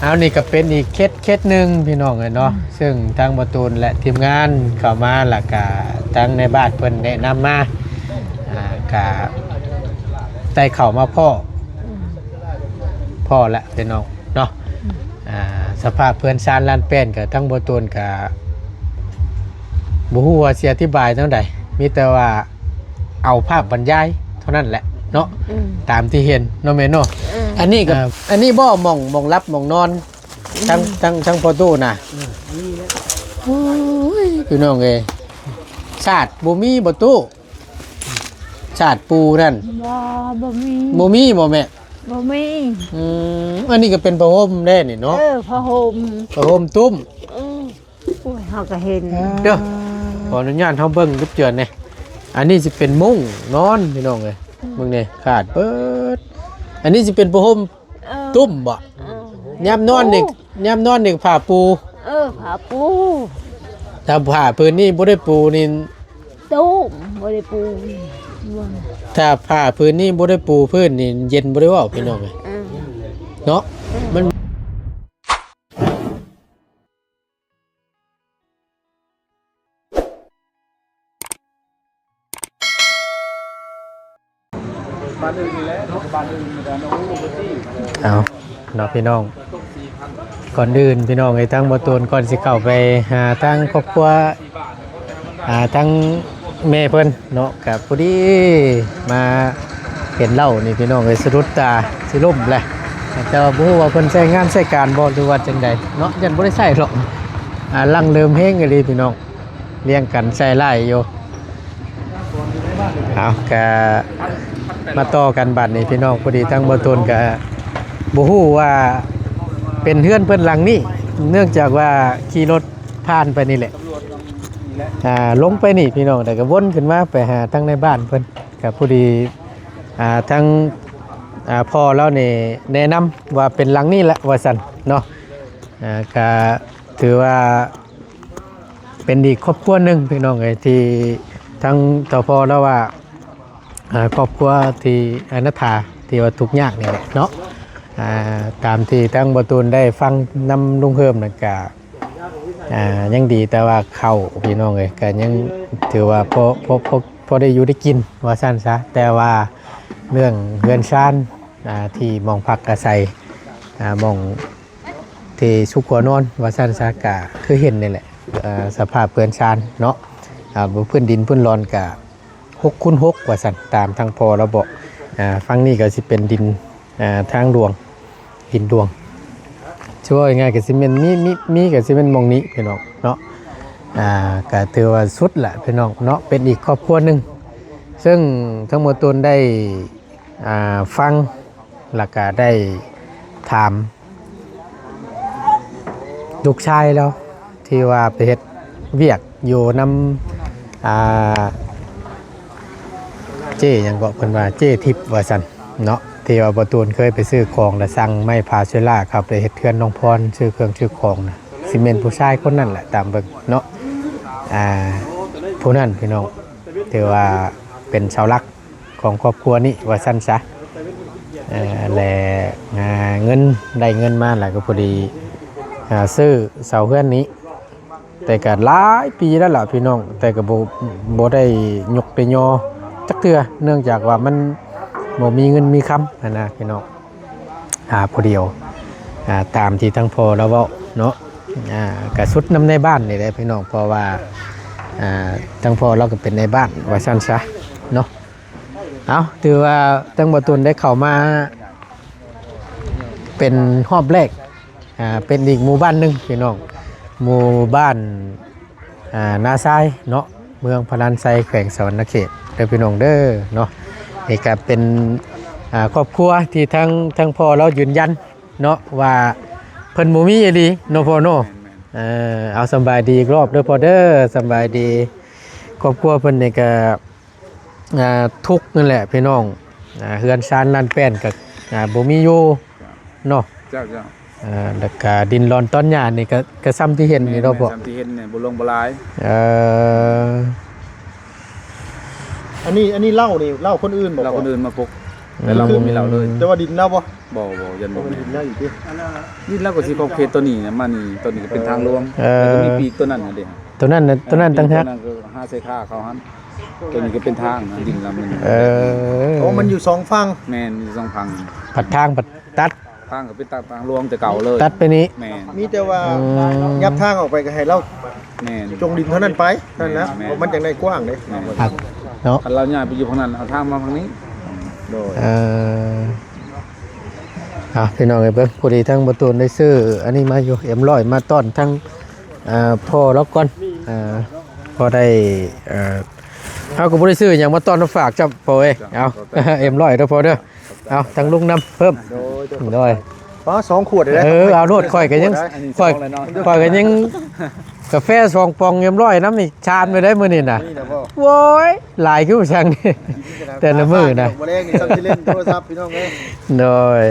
ເອົາ ນີ້ກໍເປັນອີກເຄສ ເຄສໜຶ່ງພີ່ນ້ອງເອີຍເນາະ ອືມ ເຊິ່ງທາງບໍ່ຕູນ ແລະ ທີມງານເຂົ້າມາ ແລ້ວກະທາງໃນບ້ານເພິ່ນແນະນຳມາ ອ່າ ກະໄດ້ເຂົ້າມາພໍ້ ອືມ ພໍ້ແລ້ວພີ່ນ້ອງເນາະ ອືມ ອ່າ ສະພາບເຮືອນຊານລານແປ້ນ ກະທາງບໍ່ຕູນກະບໍ່ຮູ້ວ່າຊິອະທິບາຍແນວໃດ ມີແຕ່ວ່າ ເອົາພາບບັນຍາຍເທົ່ານັ້ນແຫຼະເນາະ ອືມ ຕາມທີ່ເຫັນເນາະແມ່ເນາະ ເອີ ອັນນີ້ກໍ ອ່າ ອັນນີ້ບໍ່ ໝ່ອງ ໝ່ອງຫຼັບໝ່ອງນອນ ອືມ ທັງ ທັງ ທັງພໍ່ຕູ້ນະ ອືມ ໂອ້ຍ ພີ່ນ້ອງເອີຍ ສາດບໍ່ມີບໍ່ຕູ້ ສາດປູນັ້ນ ບໍ່ ບໍ່ມີ ບໍ່ມີບໍ່ແມ່? ບໍ່ມີ ອືມ ອັນນີ້ກໍເປັນຜ້າຫົ່ມແດ່ນີ້ເນາະ ເອີ ຜ້າຫົ່ມ ຜ້າຫົ່ມຕຸ້ມ ເອີ ໂອ້ຍ ເຮົາກໍເຫັນ ເດີ ຂໍອະນຸຍາດເຮົາເບິ່ງເຈັບເຈື່ອນແດ່ ອັນນີ້ຊິເປັນມຸ້ງນອນພີ່ນ້ອງເອີຍ ອືມ ເບິ່ງແດ່ ຂາດເບີດ ອັນນີ້ຊິເປັນຜ້າຫົ່ມ ເອີ ຕຸ້ມບໍ ເອີ ຍາມນອນນີ້ ໂອ້ ຍາມນອນນີ້ຜ້າປູ ເອີ ຜ້າປູ ຖ້າຜ້າພື້ນນີ້ບໍ່ໄດ້ປູນີ້ ຕຸ້ມ ບໍ່ໄດ້ປູ ຖ້າຜ້າພື້ນນີ້ບໍ່ໄດ້ປູພື້ນນີ້ ເຢັນບໍ່ໄດ້ເວົ້າພີ່ນ້ອງເອີຍ ເອີ ເນາະ ເອີ ມັນ ບ້ານອື່ນນີ້ແຫຼະ ບ້ານອື່ນນີ້ກໍ ໂອ້ ບໍ່ຕິ ເອົາເນາະພີ່ນ້ອງ ກ່ອນອື່ນພີ່ນ້ອງເອີຍ ທາງບໍ່ຕູນ ກ່ອນຊິເຂົ້າໄປຫາທາງຄອບຄົວ ອ່າ ທາງແມ່ເພິ່ນເນາະ ກະພໍດີມາເຫັນເຫຼົ້ານີ້ພີ່ນ້ອງເອີຍ ສະດຸດຕາ ຊິລົ້ມແຫຼະ ແຕ່ວ່າບໍ່ຮູ້ວ່າເພິ່ນໃຊ້ງານໃຊ້ການບໍ່ ຫຼືວ່າຈັ່ງໃດເນາະ ຢ້ານບໍ່ໄດ້ໃຊ້ດອກ ອ່າ ຫຼັ່ງເລີມແຮງອີ່ຫຼີພີ່ນ້ອງ ລຽງກັນໃຊ້ຫຼາຍຢູ່ ເອົາ ກະມາຕໍ່ກັນບາດນີ້ພີ່ນ້ອງ ພໍດີທາງບໍ່ຕູນກະບໍ່ຮູ້ວ່າເປັນເຮືອນເພິ່ນຫຼັງນີ້ ເນື່ອງຈາກວ່າຂີ່ລົດຜ່ານໄປນີ້ແຫຼະ ອ່າ ລົງໄປນີ້ພີ່ນ້ອງ ແລ້ວກະວົນຂຶ້ນມາໄປຫາທາງໃນບ້ານເພິ່ນ ກະພໍດີ ອ່າ ທາງ ອ່າ ພໍ່ລາວນີ້ແນະນຳວ່າເປັນຫຼັງນີ້ແຫຼະວ່າຊັ້ນເນາະ ອ່າ ກະຖືວ່າ ເປັນອີກຄອບຄົວໜຶ່ງພີ່ນ້ອງເອີຍ ທີ່ທາງ ທ.ພ. ລາວວ່າ ອ່າ ຄອບຄົວທີ່ອະນາຖາ ທີ່ວ່າທຸກຍາກນີ້ແຫຼະເນາະ ອ່າ ຕາມທີ່ທາງບໍ່ຕູນໄດ້ຟັງນຳລຸງເຮີມນັ້ນກະ ອ່າ ຍັງດີແຕ່ວ່າເຂົ້າພີ່ນ້ອງເອີຍ ກະຍັງຖືວ່າພໍ ພໍ ພໍ ພໍໄດ້ຢູ່ໄດ້ກິນວ່າຊັ້ນຊະ ແຕ່ວ່າເລື່ອງເຮືອນຊານ ອ່າ ທີ່ໝ່ອງພັກອາໄສ ອ່າ ໝ່ອງ ທີ່ຊຸກຫົວນອນວ່າຊັ້ນຊະ ກະຄືເຫັນນີ້ແຫຼະ ເອີ ສະພາບເຮືອນຊານເນາະ ອ່າ ພື້ນດິນພື້ນລອນກະຫົກຄູນຫົກວ່າຊັ້ນ ຕາມທາງພໍ່ລາວບອກ ອ່າ ຝັ່ງນີ້ກະຊິເປັນດິນ ອ່າ ທາງຫຼວງ ດິນຫຼວງ ຊິເວົ້າງ່າຍໆກະຊິແມ່ນມີ ມີ ມີກະຊິແມ່ນໝ່ອງນີ້ພີ່ນ້ອງເນາະ ອ່າ ກະຖືວ່າສຸດລະພີ່ນ້ອງເນາະ ເປັນອີກຄອບຄົວໜຶ່ງ ເຊິ່ງທັງໝົດຕົນໄດ້ ອ່າ ຟັງ ແລ້ວກະໄດ້ຖາມລູກຊາຍລາວ ທີ່ວ່າໄປເຮັດວຽກຢູ່ນຳ ອ່າ ເຈ້ຫຍັງເກາະ ເພິ່ນວ່າເຈ້ທິບວ່າຊັ້ນເນາະ ທີ່ວ່າບໍ່ຕູນເຄີຍໄປຊື້ຂອງ ແລ້ວສັ່ງໄມ້ພາເຊລາເຂົ້າໄປເຮັດເຮືອນນ້ອງພອນ ຊື້ເຄື່ອງຊື້ຂອງນະ ຊິແມ່ນຜູ້ຊາຍຄົນນັ້ນແຫຼະ ຕາມເບິ່ງເນາະ ອ່າ ຜູ້ນັ້ນພີ່ນ້ອງ ຖືວ່າເປັນເສົາຫຼັກ ຂອງຄອບຄົວນີ້ວ່າຊັ້ນຊະ ເອີ ແລະ ອ່າ ເງິນ ໄດ້ເງິນມາແລ້ວກໍພໍດີ ອ່າ ຊື້ເສົາເຮືອນນີ້ ແຕ່ກໍຫຼາຍປີແລ້ວລະພີ່ນ້ອງ ແຕ່ກໍບໍ່ ບໍ່ໄດ້ຍົກໄດ້ຍໍຈັກເທື່ອ ເນື່ອງຈາກວ່າມັນບໍ່ມີເງິນມີຄຳຫັ້ນນະພີ່ນ້ອງ ອ່າ ຜູ້ດຽວ ອ່າ ຕາມທີ່ທາງພໍ່ລາວເວົ້າເນາະ ອ່າ ກໍສຸດນຳໃນບ້ານນີ້ແຫຼະພີ່ນ້ອງ ເພາະວ່າ ອ່າ ທາງພໍ່ລາວກໍເປັນນາຍບ້ານວ່າຊັ້ນຊະເນາະ. ເອົ້າ ຖືວ່າທາງບໍ່ຕູນໄດ້ເຂົ້າມາເປັນຮອບແລກ ອ່າ ເປັນອີກໝູ່ບ້ານໜຶ່ງພີ່ນ້ອງ ໝູ່ບ້ານ ອ່າ ນາຊາຍເນາະ ເມືອງພະລານໄຊ ແຂວງສະຫວັນນະເຂດເດີພີ່ນ້ອງເດີເນາະ. ນີ້ກະເປັນ ອ່າ ຄອບຄົວທີ່ທາງ ທາງພໍ່ລາວຢືນຢັນເນາະ ວ່າເພິ່ນບໍ່ມີອີ່ຫຼີເນາະພໍ່ເນາະ. ເອີ ເອົາ ສຳບາຍດີອີກຮອບເດີພໍ່ເດີ ສຳບາຍດີ. ຄອບຄົວເພິ່ນນີ້ກະ ອ່າ ທຸກນັ້ນແຫຼະພີ່ນ້ອງ ອ່າ ເຮືອນຊານລານແປ້ນກໍ ອ່າ ບໍ່ມີຢູ່ເນາະ. ເຈົ້າ ເຈົ້າ ເອີ ແລ້ວກະດິນລອນຕອນຫຍ້ານີ້ກໍ ກໍຊ່ຳທີ່ເຫັນນີ້ເນາະພໍ່. ແມ່ນໆ ຊ່ຳທີ່ເຫັນນີ້ ບໍ່ຫຼວງບໍ່ຫຼາຍ. ເອີ ອັນນີ້ ອັນນີ້ເຫຼົ້ານີ້ ເຫຼົ້າຄົນອື່ນບໍ່? ເຫຼົ້າຄົນອື່ນມາປົກ. ແຕ່ລາວບໍ່ມີເຫຼົ້າເລີຍ. ແຕ່ວ່າດິນລາວບໍ່? ບໍ່ ບໍ່ ຍັງບໍ່ມີ. ດິນລາວອີກຕິ? ດິນລາວກໍຊິຂອບເຂດຕົວນີ້ນະ ມານີ້ ຕົວນີ້ກໍເປັນທາງຫຼວງ. ເອີ ແລ້ວກໍມີປີກຕົວນັ້ນຫັ້ນເດ. ຕົວນັ້ນນະ ຕົວນັ້ນຕ່າງຫາກ. ຕົວນັ້ນກໍຫາໃສ່ຄາເຂົາຫັ້ນ. ຕົວນີ້ກໍເປັນທາງນະ ດິນລາວມັນ. ເອີ ໂອ້ ມັນຢູ່ສອງຝັ່ງ. ແມ່ນ ຢູ່ສອງຝັ່ງ. ພັດທາງພັດຕັດ ທາງກໍເປັນທາງຫຼວງແຕ່ເກົ່າເລີຍ. ຕັດໄປນີ້. ແມ່ນ. ມີແຕ່ວ່າ ອືມ ຫຍັບທາງອອກໄປກໍໃຫ້ລາວ ແມ່ນ ຈົ່ງດິນເທົ່ານັ້ນໄປ. ນັ້ນແຫຼະ. ແມ່ນ ເພາະມັນຈັ່ງໄດ້ກວ້າງເດ້. ແມ່ນ ຄັກເນາະ. ຄັນລາວຍ້າຍໄປຢູ່ຝັ່ງນັ້ນ ເອົາທາງມາຝັ່ງນີ້. ໂດຍ. ເອີ ເອົາ ພີ່ນ້ອງເອີຍ ເບິ່ງ ພໍດີທາງບໍ່ຕູນໄດ້ຊື້ອັນນີ້ມາຢູ່ ເອັມຮ້ອຍ ມາຕ້ອນທາງ ເອີ ພໍ່ລາວກ່ອນ. ເອີ ພໍໄດ້ ເອີ ເຮົາກໍບໍ່ໄດ້ຊື້ຫຍັງມາຕ້ອນມາຝາກຈ້ຳພໍ່ເອີຍ. ເອົາ ເອັມຮ້ອຍ ເດີພໍ່ເດີ. ເອົາ ທາງລຸງນຳເພີ່ມ. ໂດຍ ໂດຍ ໂດຍ. ປ້າ ສອງຂວດເດ້. ເອີ ເອົາໂລດ. ຂ້ອຍກໍຍັງ ຂ້ອຍ ຂ້ອຍກໍຍັງກາແຟສອງປ່ອງ ເອັມຮ້ອຍ ນຳນີ້ ຊານໄປໄດ້ມື້ນີ້ນະ. ນີ້ນະບໍ່? ໂອ້ຍ ຫຼາຍຄືວ່າຊັ້ນນີ້ ແຕ່ລະມື້ນະ. ມື້ແລງນີ້ຊ້ຳຊິຫຼິ້ນໂທລະສັບ ພີ່ນ້ອງເອີຍ. ໂດຍ.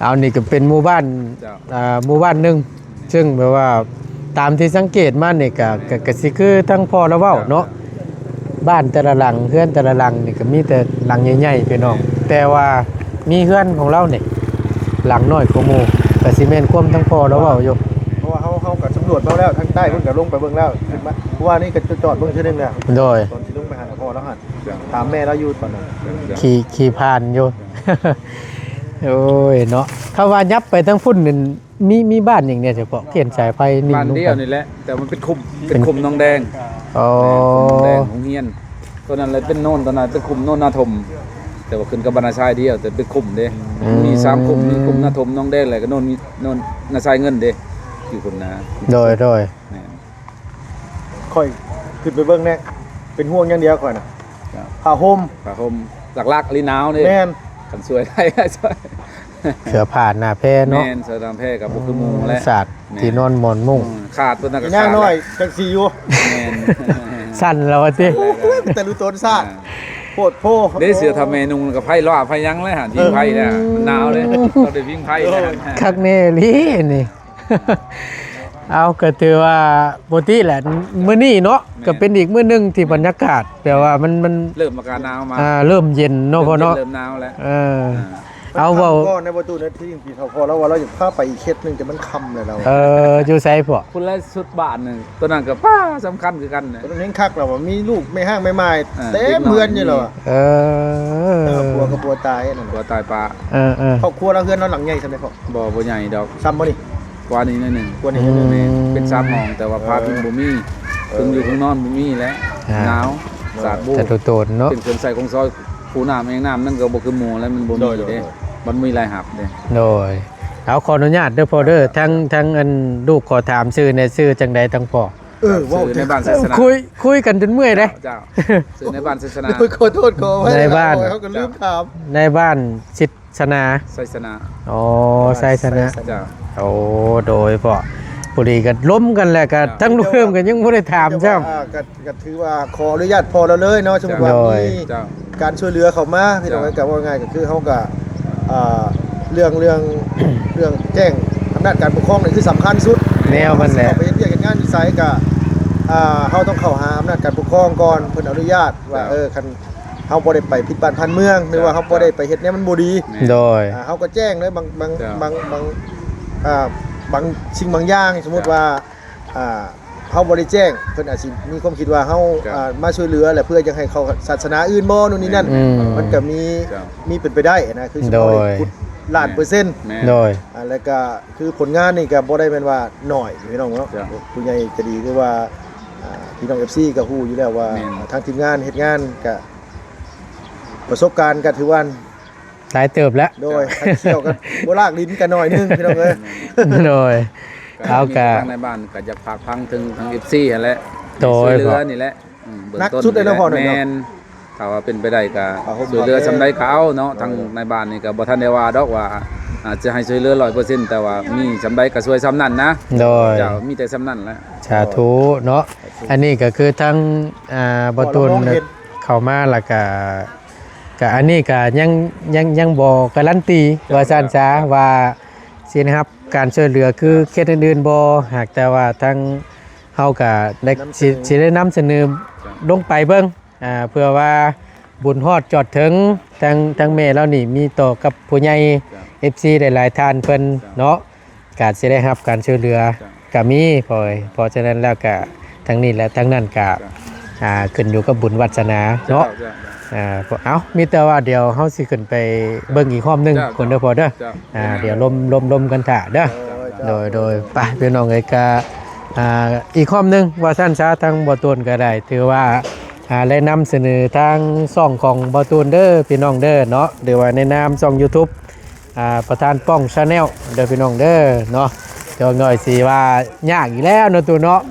ເອົາ ນີ້ກໍເປັນໝູ່ບ້ານ ເຈົ້າ ອ່າ ໝູ່ບ້ານໜຶ່ງ ເຊິ່ງແບບວ່າຕາມທີ່ສັງເກດມານີ້ກະ ກະ ກະຊິຄືທາງພໍ່ລາວເວົ້າເນາະ. ບ້ານແຕ່ລະຫຼັງ ເຮືອນແຕ່ລະຫຼັງນີ້ກະມີແຕ່ຫຼັງໃຫຍ່ໆ ພີ່ນ້ອງ. ແຕ່ວ່າມີເຮືອນຂອງລາວນີ້ຫຼັງນ້ອຍກວ່າໝູ່ ກະຊິແມ່ນຄວາມທາງພໍ່ລາວເວົ້າຢູ່. ເພາະວ່າເຮົາ ເຮົາກະສຳຫຼວດມາແລ້ວ ທາງໃຕ້ເພິ່ນກະລົງໄປເບິ່ງແລ້ວ ຂຶ້ນມາ ເພາະວ່ານີ້ກະຈອດເບິ່ງເທື່ອໜຶ່ງແລ້ວ. ໂດຍ. ຕອນຊິລົງໄປຫາພໍ່ລາວຫັ້ນ ຖາມແມ່ລາວຢູ່ຕອນນັ້ນ. ຂີ່ ຂີ່ຜ່ານຢູ່. ໂອ້ຍເນາະ ຖ້າວ່າຫຍັບໄປທາງພຸ້ນນີ້ ມີ ມີບ້ານຫຍັງແດ່ ສະເພາະເຂດສາຍໄຟນີ້? ບ້ານດຽວນີ້ແຫຼະ ແຕ່ມັນເປັນຂຸມ ເປັນ ເປັນຂຸມໜອງແດງ. ອໍ ແມ່ນ ຂຸມໜອງແດງ ໂຮງຮຽນ. ຕົວນັ້ນແຫຼະເປັນໂນນ ຕົວນັ້ນເປັນຂຸມໂນນນາຖົມ ແຕ່ວ່າຂຶ້ນກັບບ້ານນາຊາຍດຽວ ແຕ່ເປັນຂຸມເດ້. ອືມ ມີສາມຂຸມ ມີຂຸມນາຖົມ ໜອງແດງ ແລ້ວກໍໂນນ ມີໂນນນາຊາຍເງິນເດ້ ຢູ່ພຸ້ນນະ. ໂດຍ ໂດຍ. ແມ່ນ. ຂ້ອຍຂຶ້ນໄປເບິ່ງແດ່ ເປັນຫ່ວງຢ່າງດຽວຂ້ອຍນະ. ເຈົ້າ. ຜ້າຫົ່ມ ຜ້າຫົ່ມ ຫຼັກໆ ລີໜາວເດ້. ແມ່ນ. ຄັນຊ່ວຍໄດ້ ຊ່ວຍ. ເສື້ອຜ້າໜ້າແພເນາະ. ແມ່ນ ເສື້ອໜ້າແພກໍບໍ່ຄືໝູ່ແຫຼະ. ສາດ ແມ່ນ ທີ່ນອນໝອນມຸ້ງ. ອືມ ຂາດເພິ່ນນະກໍ ຢ່າງໜ້ອຍ ຂາດແລ້ວ ຈັກຊິຢູ່. ແມ່ນ. ສັ່ນແລ້ວວ່າຕິ. ໂອ້ຍ ເປັນຕາລຸຕົນຊາດ. ອ່າ ໂພດໂພ. ເດ້ ເສື້ອຖ້າແມ່ນຸ່ງກໍໄພລ້າໄພຫຍັງແຫຼະ ຫາ ເອີ ພິງໄພນະ ມັນໜາວເດ້ ຕ້ອງໄດ້ພິງໄພນະ. ໂອ້ຍ ຄັກແນ່ອີ່ຫຼີນີ້. ເອົາ ກໍຖືວ່າປົກກະຕິແຫຼະ ມື້ນີ້ເນາະ. ແມ່ນ. ກໍເປັນອີກມື້ໜຶ່ງທີ່ບັນຍາກາດແບບວ່າມັນ ມັນເລີ່ມອາກາດໜາວມາ. ອ່າ ເລີ່ມເຢັນເນາະ ເລີ່ມເຢັນ ພໍ່ເນາະ. ເລີ່ມໜາວແລ້ວ. ເອີ ອ່າ ເອົາ ເວົ້າກ່ອນໃນປະຕູນາທີ ທີ່ເຖົ້າພໍ່ລາວວ່າລາວຢາກພາໄປອີກເຂດໜຶ່ງ ແຕ່ມັນຄ່ຳແລ້ວລາວ. ເອີ ຢູ່ໃສພໍ່? ພຸ້ນແຫຼະ ສຸດບ້ານໜຶ່ງ ຕົວນັ້ນກໍປ້າສຳຄັນຄືກັນແຫຼະ. ຕົວນັ້ນແຮ່ງຄັກແລ້ວວ່າ ມີລູກແມ່ຮ້າງແມ່ໝ້າຍ ອ່າ ເຕັມເຮືອນຢູ່ແລ້ວ. ເອີ ເອີ ຜົວກໍຜົວຕາຍນັ້ນ ຜົວຕາຍປ້າ. ເອີໆ ຄອບຄົວລາວ ເຮືອນລາວຫຼັງໃຫຍ່ສ່ຳໃດພໍ່? ບໍ່ ບໍ່ໃຫຍ່ດອກ. ສ່ຳບໍ່ນີ້? ກວ່ານີ້ໜ້ອຍໜຶ່ງ. ກວ່ານີ້ໜ້ອຍໜຶ່ງ. ອືມ ເປັນສາມຫ້ອງ ແຕ່ວ່າຜ້າພິງບໍ່ມີ. ເອີ ເຄື່ອງຢູ່ເຄື່ອງນອນບໍ່ມີແຫຼະ. ອ່າ ໜາວ ສາດບູ ແຕ່ໂຕນເນາະ. ເປັນເຄື່ອງໃຊ້ຂອງຊອຍ ຄູນ້ຳແອ່ງນ້ຳນັ້ນກໍບໍ່ຄືໝູ່ແລ້ວ ມັນບໍ່ມີເດ້. ໂດຍ ໂດຍ ໂດຍ. ມັນມີລາຍຮັບເດ້. ໂດຍ. ເອົາ ຂໍອະນຸຍາດເດີພໍ່ເດີ ທາງ ທາງອັນລູກຂໍຖາມຊື່ແດ່ ຊື່ຈັ່ງໃດທາງພໍ່? ເອີ ເວົ້າໃນບ້ານໄຊຊະນະ. ຄຸຍ ຄຸຍກັນຈົນເມື່ອຍເດ້. ເຈົ້າ ເຈົ້າ ຊື່ໃນບ້ານໄຊຊະນະ. ໂດຍ ຂໍໂທດ ຂໍອະໄພ ໃນບ້ານ ເຮົາກໍລືມຖາມ. ໃນບ້ານຊິດຊະນາ. ໄຊຊະນະ. ອໍ ໄຊຊະນະ. ເຈົ້າ. ໂອ້ ໂດຍພໍ່ ພໍດີກໍລົມກັນແຫຼະ ກໍ ເຈົ້າ ທັງລູກເພີ່ມກໍຍັງບໍ່ໄດ້ຖາມຊ້ຳ. ກໍ ກໍຖືວ່າຂໍອະນຸຍາດພໍ່ລາວເລີຍເນາະ ສົມມຸດວ່າ ເຈົ້າ ມີ ເຈົ້າ ການຊ່ວຍເຫຼືອເຂົ້າມາ ພີ່ນ້ອງ ເຈົ້າ ກໍເວົ້າງ່າຍກໍຄືເຮົາກໍ ອ່າ ເລື່ອງ ເລື່ອງ ເລື່ອງແຈ້ງອຳນາດການປົກຄອງນີ້ຄືສຳຄັນສຸດ. ແນວມັນແຫຼະ ເຮົາໄປເຮັດວຽກເຮັດງານຢູ່ໃສກໍ ອ່າ ເຮົາຕ້ອງເຂົ້າຫາອຳນາດການປົກຄອງກ່ອນ ເພິ່ນອະນຸຍາດວ່າ ເຈົ້າ ເອີ ຄັນເຮົາບໍ່ໄດ້ໄປຜິດບ້ານຜ່ານເມືອງ ຫຼືວ່າ ເຈົ້າ ເຮົາບໍ່ໄດ້ໄປເຮັດແນວມັນບໍ່ດີ. ແມ່ນ. ໂດຍ. ອ່າ ເຮົາກໍແຈ້ງເລີຍ ບາງ ບາງ ເຈົ້າ ບາງ ບາງ ອ່າ ບາງສິ່ງບາງຢ່າງ ສົມມຸດ ເຈົ້າ ວ່າ ອ່າ ເຮົາບໍ່ໄດ້ແຈ້ງ ເພິ່ນອາດຊິມີຄວາມຄິດວ່າເຮົາ ເຈົ້າ ອ່າ ມາຊ່ວຍເຫຼືອ ແລະ ເພື່ອຢາກໃຫ້ເຂົ້າສາສະໜາອື່ນບໍ່ ໂນ່ນນີ້ນັ້ນ. ແມ່ນ. ອືມ ມັນກໍມີ ເຈົ້າ ມີເປັນໄປໄດ້ນະ ຄືຊິບໍ່ໄດ້ ໂດຍ ຂຸດລ້ານເປີເຊັນ. ແມ່ນ. ໂດຍ. ອ່າ ແລ້ວກໍຄືຜົນງານນີ້ກໍບໍ່ໄດ້ແມ່ນວ່າໜ້ອຍ ພີ່ນ້ອງເນາະ. ເຈົ້າ. ຜູ້ໃຫຍ່ໃຈດີ ຫຼືວ່າ ອ່າ ພີ່ນ້ອງ ເອັຟຊີ ກໍຮູ້ຢູ່ແລ້ວວ່າ ແມ່ນ ທາງທີມງານເຮັດງານກໍປະສົບການກໍຖືວ່າ ຫຼາຍເຕີບແລ້ວ. ໂດຍ. ຄັນສ່ຽວກັນບໍ່ລາກດິນກັນໜ້ອຍໜຶ່ງ ພີ່ນ້ອງເອີຍ. ໂດຍ. ເຮົາກະ ທາງໃນບ້ານກະຢາກຝາກຝັງເຖິງທາງ ເອັຟຊີ ຫັ້ນແຫຼະ. ໂດຍ. ຊ່ວຍເຫຼືອນີ້ແຫຼະ. ອືມ ເບື້ອງຕົ້ນ ໜັກສຸດເລີຍເນາະພໍ່ເນາະ. ແມ່ນ. ຖ້າວ່າເປັນໄປໄດ້ກະ ຜ້າຫົ່ມ ຊ່ວຍເຫຼືອ ຜ້າແພ ສ່ຳໃດກະເອົາເນາະ. ໂດຍ. ທາງໃນບ້ານນີ້ກະບໍ່ທັນໄດ້ວ່າດອກວ່າ ອາດຈະໃຫ້ຊ່ວຍເຫຼືອຮ້ອຍເປີເຊັນ ແຕ່ວ່າມີສ່ຳໃດກະຊ່ວຍສ່ຳນັ້ນນະ. ໂດຍ. ເຈົ້າ ມີແຕ່ສ່ຳນັ້ນແຫຼະ. ສາທຸເນາະ. ສາທຸ. ອັນນີ້ກະຄືທາງ ອ່າ ບໍ່ຕູນ ເຂົ້າມາແລ້ວກະ ກະອັນນີ້ກະຍັງ ຍັງ ຍັງບໍ່ກາຣັນຕີ ເຈົ້າ ວ່າຊັ້ນຊະ ເຈົ້າ ວ່າຊິໄດ້ຮັບການຊ່ວຍເຫຼືອຄື ເຈົ້າ ເຂດອື່ນໆບໍ່. ຫາກແຕ່ວ່າທາງເຮົາກະໄດ້ ນຳສະເໜີ ຊິ ຊິໄດ້ນຳສະເໜີ ເຈົ້າ ລົງໄປເບິ່ງ ອ່າ ເພື່ອວ່າ ບຸນຮອດຈອດເຖິງ ທາງ ທາງແມ່ລາວນີ້ມີຕໍ່ກັບຜູ້ໃຫຍ່ ເຈົ້າ ເອັຟຊີ ຫຼາຍໆທ່ານເພິ່ນ ເຈົ້າ ເນາະ ກະຊິໄດ້ຮັບການຊ່ວຍເຫຼືອ ເຈົ້າ ກະມີ ເພາະ ເພາະສະນັ້ນແລ້ວກະ ທາງນີ້ແລະທາງນັ້ນກະ ເຈົ້າ ອ່າ ຂຶ້ນຢູ່ກັບບຸນວາດສະໜາເນາະ ເຈົ້າ ເຈົ້າ ເຈົ້າ ອ່າ ເອົາ ມີແຕ່ວ່າດຽວເຮົາຊິຂຶ້ນໄປເບິ່ງອີກຮອບໜຶ່ງ ເຈົ້າ ຄົນເດີພໍ່ເດີ ເຈົ້າ ອ່າ ດຽວລົມ ລົມ ລົມກັນຖ້າເດີ ໂດຍ ໂດຍ ໄປພີ່ນ້ອງເອີຍ ກະ ອ່າ ອີກຮອບໜຶ່ງວ່າຊັ້ນຊະ ທາງບໍ່ຕູນກໍໄດ້ ຖືວ່າ ອ່າ ໄດ້ນຳສະເໜີທາງຊ່ອງຂອງບໍ່ຕູນເດີພີ່ນ້ອງເດີເນາະ ຫຼືວ່າໃນນາມຊ່ອງຢູທູບ ອ່າ ປະທານປ້ອງ Channel ເດີພີ່ນ້ອງເດີເນາະ ຈັກໜ້ອຍຊິວ່າຍາກອີກແລ້ວເນາະ ຕູນເນາະ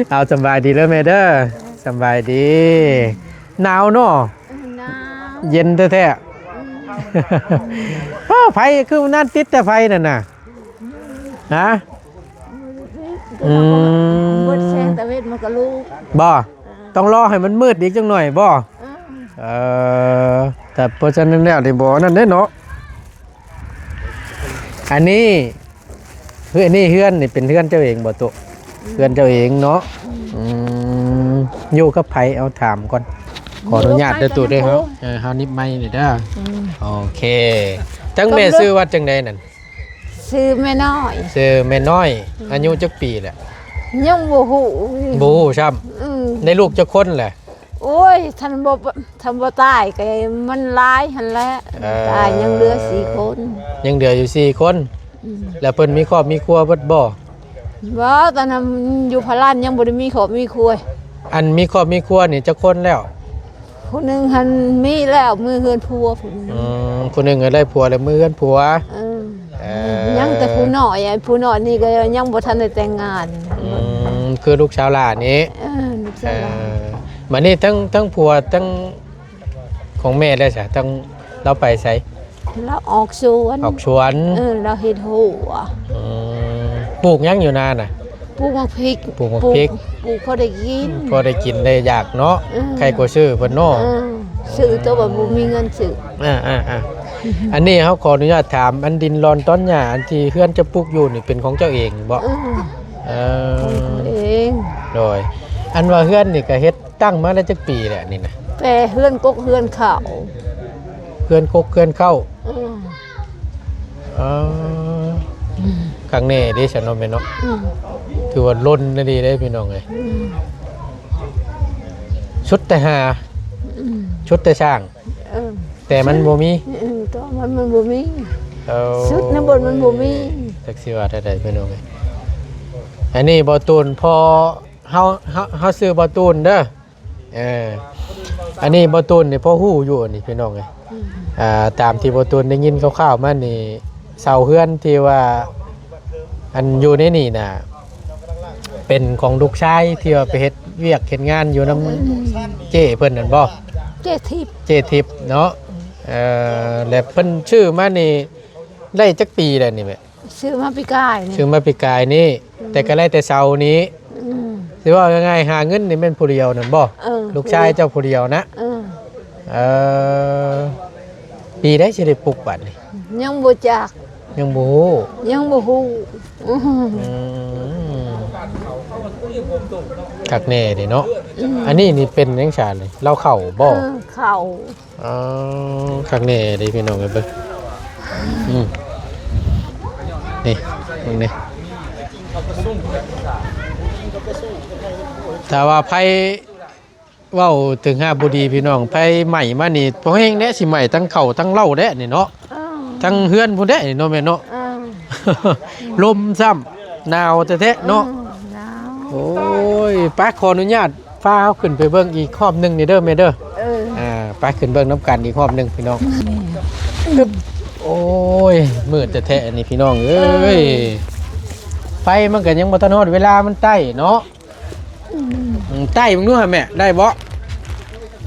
ເອົາ ສຳບາຍດີເດີແມ່ເດີ ສຳບາຍດີ ໜາວເນາະ ໜາວ ເຢັນແທ້ໆ ອືມ ອ້າວ ໄຟຄືນັ້ນ ຕິດແຕ່ໄຟນັ້ນນະ ຮະ ອືມ ເບິດແສງຕາເວັນມັນກໍລຸກ ບໍ່ ເອີ ຕ້ອງລໍໃຫ້ມັນມືດອີກຈັກໜ້ອຍບໍ່ ເອີ ເອີ ແຕ່ເພາະສະນັ້ນແລ້ວນີ້ບໍ່ນັ້ນເດ້ເນາະ ອັນນີ້ ເຮືອນນີ້ ເຮືອນນີ້ເປັນເຮືອນເຈົ້າເອງບໍ່ຕຸ ເຮືອນເຈົ້າເອງເນາະ ອືມ ຢູ່ກັບໃຜ ເອົາຖາມກ່ອນ ຂໍອະນຸຍາດເດີຕຸເດີ ເຮົາ ເອີ ເຮົານິບໄມນີ້ເດີ ອືມ ໂອເຄ ທັງແມ່ຊື່ວ່າຈັ່ງໃດນັ້ນ? ຊື່ແມ່ນ້ອຍ ຊື່ແມ່ນ້ອຍ ອືມ ອາຍຸຈັກປີແຫຼະ? ຍັງບໍ່ຮູ້ ບໍ່ຮູ້ຊ້ຳ ອືມ ໄດ້ລູກຈັກຄົນແຫຼະ? ໂອ້ຍ ທັນບໍ່ ທັນບໍ່ຕາຍກໍມັນຫຼາຍຫັ້ນແຫຼະ ເອີ ຕາຍຍັງເຫຼືອສີ່ຄົນ ຍັງເຫຼືອຢູ່ສີ່ຄົນ ອືມ ແລ້ວເພິ່ນມີຄອບມີຄົວເບິດບໍ່? ບໍ່ ຕອນນັ້ນຢູ່ພະລານຍັງບໍ່ໄດ້ມີຄອບມີຄົວ ອັນມີຄອບມີຄົວນີ້ຈັກຄົນແລ້ວ? ຜູ້ໜຶ່ງຫັ້ນມີແລ້ວ ມືເຮືອນຜົວຜູ້ໜຶ່ງ ອືມ ຜູ້ໜຶ່ງກໍໄດ້ຜົວແລ້ວ ມືເຮືອນຜົວ ເອີ ເອີ ຍັງແຕ່ຜູ້ນ້ອຍ ຜູ້ນ້ອຍນີ້ກໍຍັງບໍ່ທັນໄດ້ແຕ່ງງານ ອືມ ຄືລູກສາວຫຼ້ານີ້ ເອີ ລູກສາວຫຼ້າ ເອີ ບາດນີ້ທັງ ທັງຜົວທັງຂອງແມ່ໄດ້ຊະ ທັງລາວໄປໃສ? ລາວອອກສວນ ອອກສວນ ເອີ ລາວເຮັດຮົ້ວ ອືມ ປູກຫຍັງຢູ່ນານະ? ປູກໝາກພິກ ປູກໝາກພິກ ປູກພໍໄດ້ກິນ ພໍໄດ້ກິນໄດ້ຢາກເນາະ ເອີ ໃຄກວ່າຊື້ເພິ່ນເນາະ ເອີ ຊື້ແຕ່ວ່າບໍ່ມີເງິນຊື້ ອ່າໆໆ ອັນນີ້ເຮົາຂໍອະນຸຍາດຖາມ ອັນດິນລອນຕອນຫຍ້າ ອັນທີ່ເຮືອນເຈົ້າປຸກຢູ່ນີ້ເປັນຂອງເຈົ້າເອງບໍ່? ເອີ ເອີ ຂອງເອງ ໂດຍ ອັນວ່າເຮືອນນີ້ກໍເຮັດ ຕັ້ງມາໄດ້ຈັກປີແລ້ວນີ້ນະ? ແຕ່ເຮືອນກົກເຮືອນເຄົ້າ ເຮືອນກົກເຮືອນເຄົ້າ ເອີ ອໍ ອືມ ຄັກແນ່ເດ້ຊັ້ນເນາະແມ່ເນາະ ອືມ ຖືວ່າລົ້ນອີ່ຫຼີເດ້ພີ່ນ້ອງເອີຍ ອືມ ສຸດແຕ່ຫາ ອືມ ສຸດແຕ່ສ້າງ ເອີ ແຕ່ມັນບໍ່ມີ ອືມ ແຕ່ມັນ ມັນບໍ່ມີ ເອີ ສຸດນະບົນມັນບໍ່ມີ ຈັກຊິວ່າແນວໃດພີ່ນ້ອງເອີຍ ອັນນີ້ບໍ່ຕູນ ພໍ ເຮົາ ເຮົາ ເຮົາຊື່ບໍ່ຕູນເດີ ເອີ ອັນນີ້ບໍ່ຕູນນີ້ພໍຮູ້ຢູ່ ອັນນີ້ພີ່ນ້ອງເອີຍ ອືມ ອ່າ ຕາມທີ່ບໍ່ຕູນໄດ້ຍິນຄ່າວໆມານີ້ ເສົາເຮືອນທີ່ວ່າ ອັນຢູ່ໃນນີ້ນະ ເປັນຂອງລູກຊາຍທີ່ວ່າໄປເຮັດວຽກເຮັດງານຢູ່ນຳ ອືມ ເຈ້ເພິ່ນນັ້ນບໍ່? ເຈ້ທິບ ເຈ້ທິບເນາະ ເອີ ແລະເພິ່ນຊື້ມານີ້ ໄດ້ຈັກປີແລ້ວນີ້ແມ່? ຊື້ມາປີກາຍນີ້ ຊື້ມາປີກາຍນີ້ ອືມ ແຕ່ກໍໄດ້ແຕ່ເສົານີ້ ອືມ ຊິເວົ້າງ່າຍໆ ຫາເງິນນີ້ແມ່ນຜູ້ດຽວນັ້ນບໍ່? ເອີ ລູກຊາຍເຈົ້າຜູ້ດຽວນະ ເອີ ເອີ ປີໃດຊິໄດ້ປຸກບາດນີ້? ຍັງບໍ່ຈັກ ຍັງບໍ່ຮູ້ ຍັງບໍ່ຮູ້ ອືມ ອືມ ຄັກແນ່ເດ້ເນາະ ອືມ ອັນນີ້ນີ້ເປັນຫຍັງຊະນີ້? ລາວເຂົ້າບໍ່? ເອີ ເຂົ້າ ອໍ ຄັກແນ່ເດ້ພີ່ນ້ອງເອີຍ ເບິ່ງ ອືມ ນີ້ ເບິ່ງນີ້ ຖ້າວ່າໃຜເວົ້າເຖິງຫາກບໍ່ດີພີ່ນ້ອງ ໃຜໄໝ້ມານີ້ ພໍແຮງແດ່ ຊິໄໝ້ທັງເຂົ້າທັງເລົ້າແດ່ນີ້ເນາະ ເອີ ທັງເຮືອນພຸ້ນແດ່ນີ້ເນາະແມ່ເນາະ ເອີ ລົມຊ້ຳ ໜາວແທ້ໆເນາະ ເອີ ໜາວ ໂອ້ຍ ໄປ ຂໍອະນຸຍາດ ພາເຮົາຂຶ້ນໄປເບິ່ງອີກຮອບໜຶ່ງນີ້ເດີແມ່ເດີ ເອີ ອ່າ ໄປຂຶ້ນເບິ່ງນຳກັນອີກຮອບໜຶ່ງພີ່ນ້ອງ ອືມ ໂອ້ຍ ມືດແທ້ໆ ອັນນີ້ພີ່ນ້ອງເອີຍ ເອີ ໄຟມັນກໍຍັງບໍ່ທັນຮອດເວລາມັນໄຕ້ເນາະ ອືມ ອືມ ໄຕ້ເບິ່ງດູຫາແມ່ ໄດ້ບໍ່?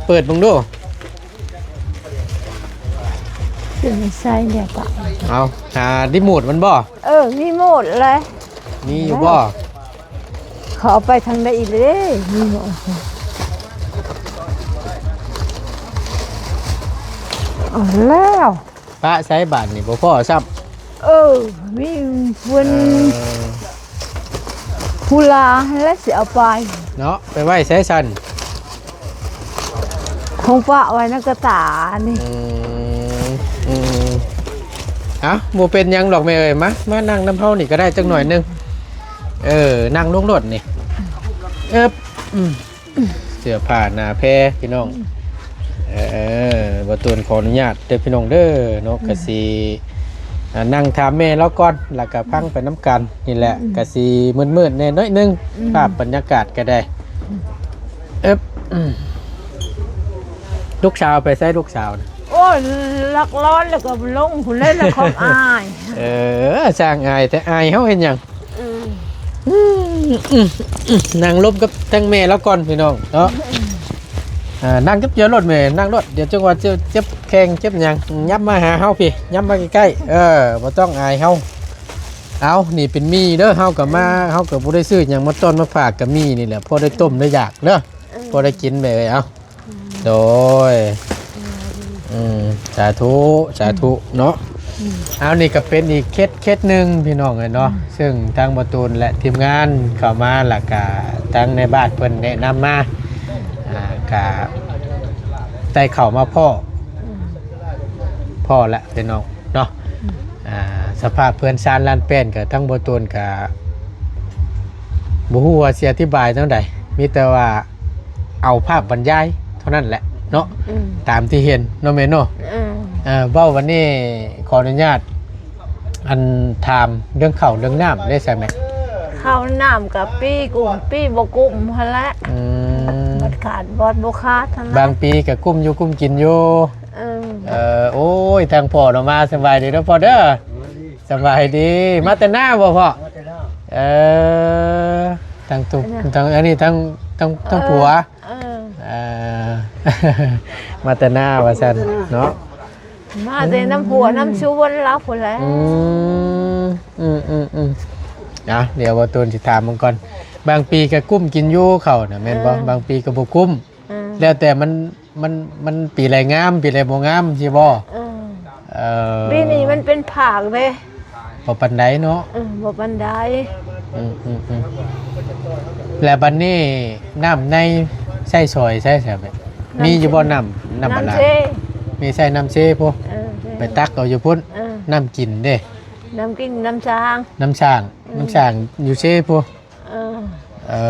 ເປີດເບິ່ງດູ ເປັນໃສ່ແລ້ວປະ ເອົາ ຫາຣີໂມດມັນບໍ່? ເອີ ຣີໂມດແຫຼະ ມີຢູ່ບໍ່? ເຂົາເອົາໄປທາງໃດອີກເດ້? ນີ້ເນາະ ເອົາແລ້ວ ປະໃສບາດນີ້ ບໍ່ພໍ້ຊ້ຳ. ເອີ ມີເພິ່ນ ເອີ ຜູ້ລາຫັ້ນແຫຼະຊິເອົາໄປເນາະ ໄປໄວ້ໃສຊັ້ນ? ຄົງປະໄວ້ໃນກະຕານີ້. ອືມ ອືມ ເອົ້າ ບໍ່ເປັນຫຍັງດອກແມ່ເອີຍ ມາ ມານັ່ງນຳເຮົານີ້ກໍໄດ້ຈັກໜ້ອຍໜຶ່ງ. ເອີ ນັ່ງລົງໂລດນີ້ ເອີບ ອືມ ເສື້ອຜ້າໜ້າແພພີ່ນ້ອງ. ເອີ ບໍ່ຕູນຂໍອະນຸຍາດເດີພີ່ນ້ອງເດີເນາະ. ກະຊິ ອ່າ ນັ່ງຖາມແມ່ລາວກ່ອນ ແລ້ວກະຟັງໄປນຳກັນນີ້ແຫຼະ. ອືມ ກະຊິມືດໆແດ່ໜ້ອຍໜຶ່ງ ອືມ ພາບບັນຍາກາດກໍໄດ້. ອືມ ເອີບ ອືມ ລູກສາວໄປໃສ ລູກສາວນະ? ໂອ້ຍ ລັກລອນແລ້ວກໍລົງພຸ້ນແຫຼະ ລະຄອບອາຍ. ເອີ ຊ່າງອາຍແທ້ ອາຍເຮົາເຮັດຫຍັງ? ອືມ ອືມ ອືມ ອືມ ນັ່ງລົມກັບທາງແມ່ລາວກ່ອນພີ່ນ້ອງເນາະ. ອືມ ອ່າ ນັ່ງຈັບເຈີລົດແມ່ ນັ່ງລົດ ດຽວຈັ່ງວ່າເຈັບ ເຈັບແຂ້ງເຈັບຫຍັງ ຫຍັບມາຫາເຮົາພີ້ ຫຍັບມາໃກ້ໆ. ເອີ ບໍ່ຕ້ອງອາຍເຮົາ. ເອົາ ນີ້ເປັນໝີ່ເດີ ເຮົາກໍມາ ເຮົາກໍບໍ່ໄດ້ຊື້ຫຍັງມາຕ້ອນມາຝາກ ກໍໝີ່ນີ້ແຫຼະ ພໍໄດ້ຕົ້ມໄດ້ຢາກເດີ ເອີ ພໍໄດ້ກິນແມ່ເອີຍ. ເອົາ ໂດຍ ອືມ ສາທຸ ສາທຸເນາະ. ອືມ ເອົາ ນີ້ກໍເປັນອີກເຂດ ເຂດໜຶ່ງພີ່ນ້ອງເອີຍເນາະ. ອືມ ເຊິ່ງທາງບໍ່ຕູນ ແລະ ທີມງານເຂົ້າມາ ແລ້ວກະທາງໃນບ້ານເພິ່ນແນະນຳມາ ອ່າ ກະໄດ້ເຂົ້າມາພໍ້ ອືມ ພໍ້ແລ້ວພີ່ນ້ອງເນາະ. ອືມ ອ່າ ສະພາບເຮືອນຊານລານແປ້ນ ກະທາງບໍ່ຕູນກະບໍ່ຮູ້ວ່າຊິອະທິບາຍແນວໃດ ມີແຕ່ວ່າ ເອົາພາບບັນຍາຍເທົ່ານັ້ນແຫຼະເນາະ. ອືມ ຕາມທີ່ເຫັນເນາະແມ່ເນາະ. ອືມ ເອີ ເວົ້າບັດນີ້ຂໍອະນຸຍາດ ອັນ ຖາມເລື່ອງເຂົ້າເລື່ອງນ້ຳໄດ້ຊະແມ່? ເຂົ້ານ້ຳກະປີກຸ້ມ ປີບໍ່ກຸ້ມຫັ້ນແຫຼະ. ອືມ ໝົດຂາດ ໝົດບໍ່ຂາດຫັ້ນແຫຼະ. ບາງປີກະກຸ້ມຢູ່ກຸ້ມກິນຢູ່. ເອີ ເອີ ໂອ້ຍ ທາງພໍ່ເນາະ ມາສະບາຍດີເດີພໍ່ເດີ. ສະບາຍດີ ມາແຕ່ນາບໍ່ພໍ່? ມາແຕ່ນາ. ເອີ ທັງຕຸ ທັງອັນນີ້ ທັງ ທັງ ທັງ ເອີ ຜົວ. ເອີ ເອີ ມາແຕ່ນາວ່າຊັ້ນເນາະ. ມາແຕ່ນຳຜົວນຳສວນລາວພຸ້ນແຫຼະ. ອືມ ອືມ ອືມ ອືມ ເອົາ ດຽວບໍ່ຕູນຊິຖາມເບິ່ງກ່ອນ. ບາງປີກະກຸ້ມກິນຢູ່ເຂົ້ານະ ແມ່ນບໍ່? ເອີ ບາງປີກະບໍ່ກຸ້ມ. ເອີ ແລ້ວແຕ່ມັນ ມັນ ມັນປີໃດງາມ ປີໃດບໍ່ງາມຊີ້ບໍ່? ເອີ ເອີ ປີນີ້ມັນເປັນຜາກເດ້ ບໍ່ປານໃດເນາະ. ເອີ ບໍ່ປານໃດ. ອືມ ອືມ ອືມ ແລ້ວບັດນີ້ນ້ຳໃນໃຊ້ສອຍໃຊ້ສະແບບ ນ້ຳ ມີຢູ່ບໍ່ ນ້ຳ ນ້ຳບາດານ? ນ້ຳເຊ ມີໃຊ້ນ້ຳເຊພຸ້ນ. ເອີ ໄປຕັກເອົາຢູ່ພຸ້ນ. ເອີ ນ້ຳກິນເດ້? ນ້ຳກິນ ນ້ຳສ້າງ ນ້ຳສ້າງ. ອືມ ນ້ຳສ້າງຢູ່ເຊພຸ້ນ. ເອີ ເອີ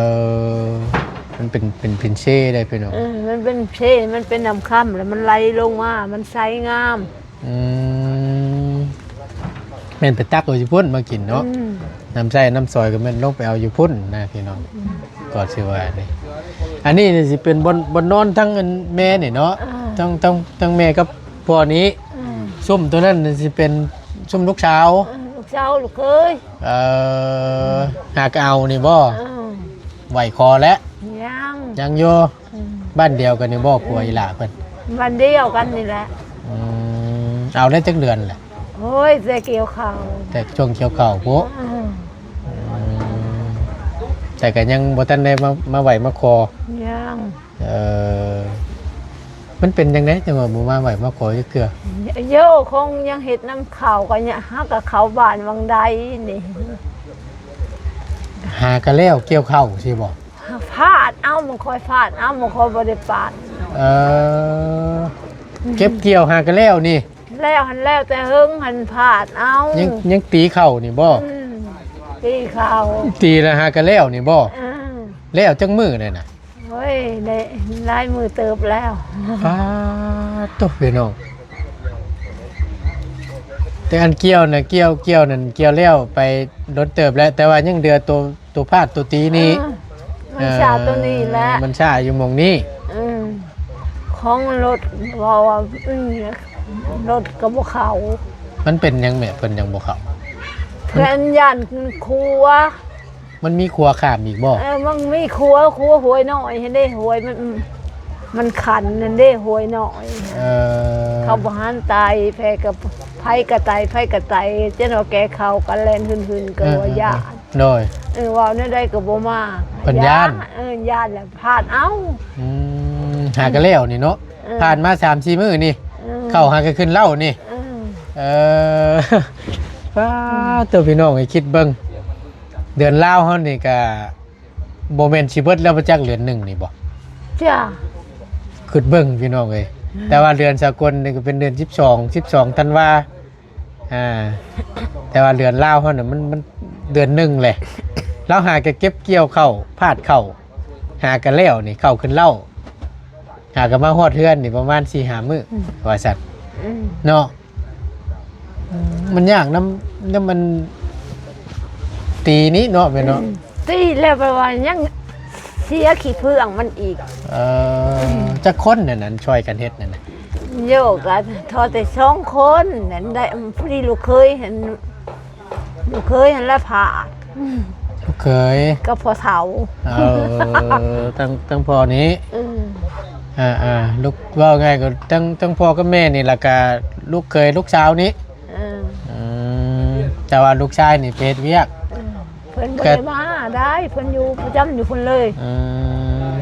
ມັນເປັນ ເປັນ ເປັນເຊໄດ໋ພີ່ນ້ອງ. ເອີ ມັນເປັນເຊ ມັນເປັນນ້ຳຄຳ ແລ້ວມັນໄຫຼລົງມາ ມັນໃສງາມ. ອືມ ແມ່ນໄປຕັກເອົາຢູ່ພຸ້ນມາກິນເນາະ. ອືມ ນ້ຳໃຊ້ນ້ຳສອຍກໍແມ່ນລົງໄປເອົາຢູ່ພຸ້ນນະພີ່ນ້ອງ. ອືມ ກໍຊິວ່ານີ້ ອັນນີ້ນີ້ຊິເປັນບ່ອນ ບ່ອນນອນທັງອັນແມ່ນີ້ເນາະ. ເອີ ທັງ ທັງ ທັງແມ່ກັບພໍ່ນີ້. ອືມ ຊຸມໂຕນັ້ນຊິເປັນຊຸມລູກສາວ. ເອີ ລູກສາວ ລູກເຂີຍ. ເອີ ຫາກະເອົານີ້ບໍ່? ອືມ ໄຫວຂໍແລ້ວ? ຍັງ ຍັງຢູ່. ອືມ ບ້ານດຽວກັນນີ້ບໍ່? ອືມ ຜົວອີ່ຫຼ້າເພິ່ນ? ບ້ານດຽວກັນນີ້ແຫຼະ. ອືມ ເອົາໄດ້ຈັກເດືອນແລ້ວ? ໂອ້ຍ ແຕ່ກ່ຽວເຂົ້າ ແຕ່ຊ່ວງກ່ຽວເຂົ້າພຸ້ນ. ອືມ ອືມ ແຕ່ກໍຍັງບໍ່ທັນໄດ້ມາ ມາໄຫວ້ມາຂໍ. ຍັງ. ເອີ ມັນເປັນຈັ່ງໃດຈັ່ງວ່າບໍ່ມາໄຫວ້ມາຂໍຈັກເທື່ອ? ໂຍ ຄົງຍັງເຮັດນຳເຂົ້າ ກໍຍັງ ຫາກໍເຂົ້າບ້ານຫວ່າງໃດນີ້. ຫາກໍແລ້ວກ່ຽວເຂົ້າຊີ້ບໍ່? ຟາດເອົາ ມັນຄ່ອຍຟາດເອົາ ມັນຄ່ອຍບໍ່ໄດ້ປານ. ເອີ ເກັບກ່ຽວຫາກໍແລ້ວນີ້? ແລ້ວຫັ້ນ ແລ້ວແຕ່ເຫິງຫັ້ນ ຟາດເອົາ. ຍັງ ຍັງຕີເຂົ້ານີ້ບໍ່? ອືມ ຕີເຂົ້າ. ຕີແລ້ວຫາກໍແລ້ວນີ້ບໍ່? ອືມ ແລ້ວຈັກມື້ແລ້ວນະ? ໂອ້ຍ ໄດ້ຫຼາຍມື້ເຕີບແລ້ວ. ປາດໂທ້ ພີ່ນ້ອງ ແຕ່ອັນກ່ຽວນະ ກ່ຽວ ກ່ຽວນັ້ນ ກ່ຽວແລ້ວໄປດົນເຕີບແລ້ວ ແຕ່ວ່າຍັງເຫຼືອໂຕ ໂຕຟາດໂຕຕີນີ້. ເອີ ມັນຊ້າໂຕນີ້ແຫຼະ. ເອີ ມັນຊ້າຢູ່ໝ່ອງນີ້. ເອີ ຂອງລົດ ເວົ້າວ່າ ອືມ ລົດກໍບໍ່ເຂົ້າ. ມັນເປັນຫຍັງແມ່ ເພິ່ນຍັງບໍ່ເຂົ້າ? ເພິ່ນຢ້ານຂົວ. ມັນມີຂົວຂ້າມອີກບໍ່? ເອີ ມັນມີຂົວ ຂົວຫ້ວຍນ້ອຍຫັ້ນເດ້ ຫ້ວຍມັນ ມັນຂັນຫັ້ນເດ້ ຫ້ວຍນ້ອຍ. ເອີ ເຂົາບໍ່ຫັນໄຕ ໃຜກໍ ໃຜກໍໄຕ ໃຜກໍໄຕ ຈະເນາະ ແກ່ເຂົ້າກໍແລ່ນຫຶ່ນໆ ກໍວ່າຢ້ານ. ໂດຍ. ເອີ ເວົ້າແນວໃດກໍບໍ່ມາ ເພິ່ນຢ້ານ. ເອີ ຢ້ານແລ້ວ ພາດເອົາ. ອືມ ຫາກໍແລ້ວນີ້ເນາະ. ເອີ ຜ່ານມາສາມສີ່ມື້ນີ້. ເອີ ເຂົ້າຫາກໍຂຶ້ນເລົ້ານີ້. ເອີ ເອີ ປາດໂທ້ ພີ່ນ້ອງ ໃຫ້ຄິດເບິ່ງ ເດືອນລາວເຮົານີ້ກະບໍ່ແມ່ນຊິເບິດແລ້ວບໍ່ຈັກ ເດືອນໜຶ່ງນີ້ບໍ່? ຈ້າ. ຄິດເບິ່ງພີ່ນ້ອງເອີຍ ແຕ່ວ່າເດືອນສາກົນນີ້ກໍເປັນເດືອນສິບສອງ ສິບສອງທັນວາ ອ່າ ແຕ່ວ່າເດືອນລາວເຮົານະ ມັນ ມັນເດືອນໜຶ່ງແຫຼະ ລາວຫາກະເກັບກ່ຽວເຂົ້າ ພາດເຂົ້າ ຫາກະແລ້ວນີ້ ເຂົ້າຂຶ້ນເລົ້າ ຫາກະມາຮອດເຮືອນນີ້ປະມານສີ່ຫ້າມື້ ອືມ ວ່າຊັ້ນ ອືມ ເນາະ ມັນຍາກນຳ ນຳມັນຕີນີ້ເນາະ ແມ່ນເນາະ ອືມ ຕີແລ້ວແປວ່າຍັງເສຍຂີ້ເຟືອງມັນອີກ ເອີ ຈັກຄົນນັ້ນ ອັນຊ່ອຍກັນເຮັດນັ້ນນະ? ໂຍກະພໍແຕ່ສອງຄົນນັ້ນໄດ້ ພໍດີລູກເຂີຍຫັ້ນ ລູກເຂີຍຫັ້ນລະພາດ ລູກເຂີຍກັບພໍ່ເຖົ້າ ເອີ ທັງ ທັງພໍ່ນີ້ ອືມ ອ່າໆ ລູກ ເວົ້າງ່າຍກໍທັງ ທັງພໍ່ກັບແມ່ນີ້ ແລ້ວກະລູກເຂີຍລູກສາວນີ້ ເອີ ອືມ ແຕ່ວ່າລູກຊາຍນີ້ໄປເຮັດວຽກ ເອີ ເພິ່ນບໍ່ໄດ້ມາໄດ້ ເພິ່ນຢູ່ປະຈຳຢູ່ພຸ້ນເລີຍ ອືມ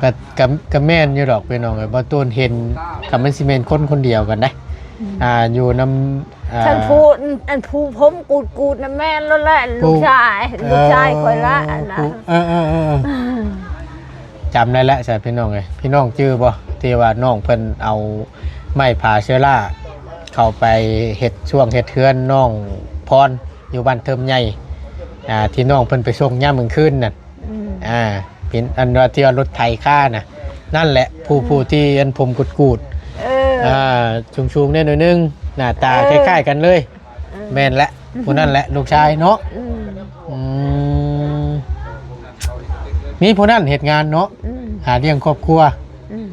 ກະ ກະ ກະແມ່ນຢູ່ດອກພີ່ນ້ອງເອີຍ ບໍ່ຕູນເຫັນ ກະມັນຊິແມ່ນຄົນຄົນດຽວກັນໄດ໋ ອືມ ອ່າ ຢູ່ນຳ ອ່າ ຄັນຜູ້ ອັນຜູ້ຜົມກູດໆນະແມ່ນໂລດແຫຼະ ຜູ້ ລູກຊາຍ ເອີ ລູກຊາຍຂ້ອຍລະ ຜູ້ ນະ ເອີໆໆໆ ອືມ ຈຳໄດ້ແລ້ວຊະພີ່ນ້ອງເອີຍ ພີ່ນ້ອງຈື່ບໍ່ ທີ່ວ່ານ້ອງເພິ່ນເອົາໄມ້ຜາເຊື້ອລາເຂົ້າໄປເຮັດຊ່ວງເຮັດເຮືອນນ້ອງພອນຢູ່ບ້ານເທີມໃຫຍ່ ອ່າ ທີ່ນ້ອງເພິ່ນໄປສົ່ງຍາມກາງຄືນນັ້ນ ອືມ ອ່າ ເປັນອັນວ່າທີ່ວ່າລົດໄຖຄານະ ນັ້ນແຫຼະ ຜູ້ ອືມ ຜູ້ທີ່ອັນຜົມກູດໆ ເອີ ອ່າ ສູງໆແດ່ໜ້ອຍໜຶ່ງ ໜ້າຕາ ເອີ ຄ້າຍໆກັນເລີຍ ເອີ ແມ່ນແຫຼະ ຜູ້ນັ້ນແຫຼະ ລູກຊາຍເນາະ ອືມ ອືມ ມີຜູ້ນັ້ນເຮັດງານເນາະ ອືມ ຫາລ້ຽງຄອບຄົວ ອືມ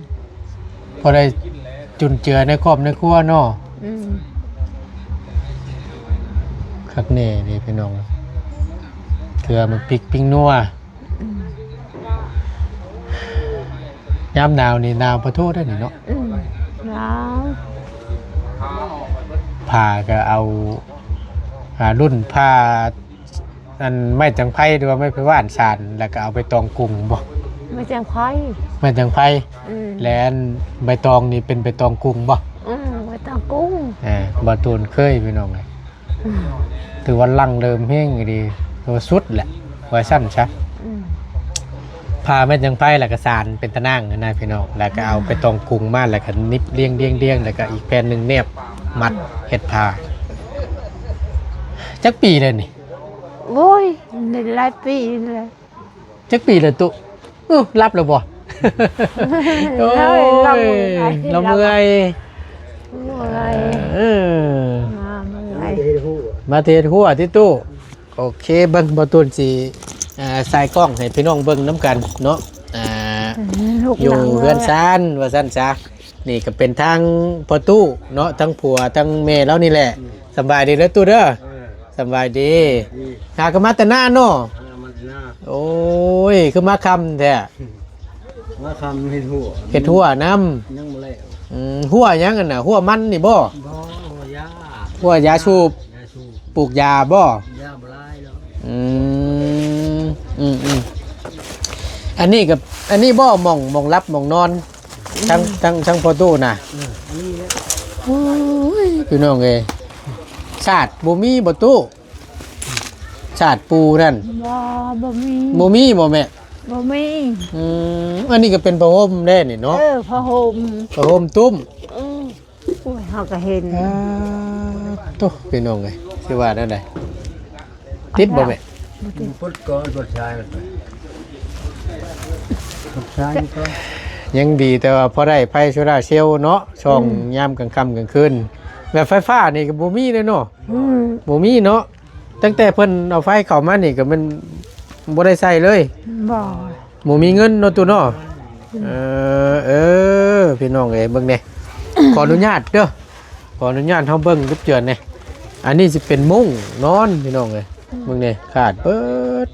ພໍໄດ້ຈຸນເຈືອໃນຄອບໃນຄົວເນາະ ອືມ ຄັກແນ່ເດ້ພີ່ນ້ອງ ເກືອໝາກພິກ ປິງນົວ ອືມ ຍາມໜາວນີ້ໜາວປະໂທດໄດ໋ນີ້ເນາະ ອືມ ໜາວ ຜ້າກໍເອົາ ອ່າ ລຸ້ນຜ້າ ອັນໄມ້ຈັງໄພ ຫຼືວ່າໄມ້ໄຜ່ຫວານສານ ແລ້ວກໍເອົາໃບຕອງກຸງບໍ່? ໄມ້ຈັງໄພ ໄມ້ຈັງໄພ ອືມ ແລະ ອັນໃບຕອງນີ້ເປັນໃບຕອງກຸງບໍ່? ອືມ ໃບຕອງກຸງ ອ່າ ບໍ່ຕູນເຄີຍ ພີ່ນ້ອງເອີຍ ອືມ ຖືວ່າຫຼັງເລີ່ມແຮງອີ່ຫຼີ ຖືວ່າສຸດແຫຼະ ວ່າຊັ້ນຊະ ອືມ ຜ້າແມ່ນຈັ່ງໄພ ແລ້ວກໍສານເປັນຕາໜ່າງຫັ້ນນະພີ່ນ້ອງ ແລ້ວກໍເອົາ ອືມ ໃບຕອງກຸງມາ ແລ້ວກໍໜິບລຽງໆໆ ແລ້ວກໍອີກແຜ່ນໜຶ່ງແນບມັດ ເຮັດຜ້າ ຈັກປີແລ້ວນີ້? ໂອ້ຍ ໄດ້ຫຼາຍປີແລ້ວ. ຈັກປີແລ້ວຕຸ? ເອີ ຫຼັບແລ້ວບໍ່? ໂອ້ຍ ເຮົາເມື່ອຍ ເຮົາເມື່ອຍ ເມື່ອຍ ເອີ ມາເມື່ອຍ ມາແຕ່ເຮັດຮົ້ວ ມາແຕ່ເຮັດຮົ້ວຕິຕຸ? ໂອເຄ ເບິ່ງ ບໍ່ຕູນຊິ ເອີ ສາຍກ້ອງໃຫ້ພີ່ນ້ອງເບິ່ງນຳກັນເນາະ ອ່າ ຢູ່ເຮືອນຊານວ່າຊັ້ນຊະ. ນີ້ກໍເປັນທາງພໍ່ຕູ້ເນາະ ທັງຜົວທັງແມ່ລາວນີ້ແຫຼະ. ອືມ ສຳບາຍດີເດີຕູ້ເດີ. ເອີ ສຳບາຍດີ. ຫາກໍມາແຕ່ນາເນາະ. ເອີ ມາແຕ່ນາ. ໂອ້ຍ ຄືມາຄ່ຳແທ້? ມາຄ່ຳເຮັດຮົ້ວ ເຮັດຮົ້ວນຳ. ຍັງບໍ່ແລ້ວ. ອືມ ຮົ້ວຫຍັງຫັ້ນນະ? ຮົ້ວມັນນີ້ບໍ່? ບໍ່ ຮົ້ວຢາ ຮົ້ວຢາສູບ. ປູກຢາບໍ່? ຢາບໍ່ຫຼາຍດອກ. ອືມ ອືມໆ ອັນນີ້ກໍ ອັນນີ້ບໍ່ ໝ່ອງ ໝ່ອງຫຼັບໝ່ອງນອນ ທັງ ອືມ ທັງ ທັງພໍ່ຕູ້ນະ? ເອີ ອັນນີ້ແຫຼະ. ໂອ້ຍ ພີ່ນ້ອງເອີຍ ສາດບໍ່ມີບໍ່ຕູ້? ສາດປູນັ້ນ ບໍ່ ບໍ່ມີ. ບໍ່ມີບໍ່ແມ່? ບໍ່ມີ. ອືມ ອັນນີ້ກໍເປັນຜ້າຫົ່ມແດ່ນີ້ເນາະ? ເອີ ຜ້າຫົ່ມ ຜ້າຫົ່ມຕຸ້ມ. ເອີ ໂອ້ຍ ເຮົາກໍເຫັນ. ອ່າ ໂທ້ ພີ່ນ້ອງເອີຍ ຊິວ່າແນວໃດ? ຕິດບໍ່ແມ່? ບໍ່ຕິດ. ປົດກ່ອນ ປົດສາຍມັນໄປ ປົດສາຍມັນກ່ອນ. ຍັງດີແຕ່ວ່າພໍໄດ້ໄຟໂຊລາເຊວເນາະ ສ່ອງ ອືມ ຍາມກາງຄ່ຳກາງຄືນ. ແບບໄຟຟ້ານີ້ກໍບໍ່ມີເລີຍເນາະ? ອືມ ບໍ່ມີເນາະ. ຕັ້ງແຕ່ເພິ່ນເອົາໄຟເຂົ້າມານີ້ກໍແມ່ນບໍ່ໄດ້ໃຊ້ເລີຍ. ບໍ່ ບໍ່ມີເງິນເນາະຕູ້ເນາະ. ອືມ ເອີ ເອີ ພີ່ນ້ອງເອີຍ ເບິ່ງແດ່ ຂໍອະນຸຍາດເດີ ຂໍອະນຸຍາດເຮົາເບິ່ງຈຸບເຈື່ອນແດ່. ອັນນີ້ຊິເປັນມຸ້ງນອນ ພີ່ນ້ອງເອີຍ. ອືມ ເບິ່ງແດ່ ຂາດເບີດ.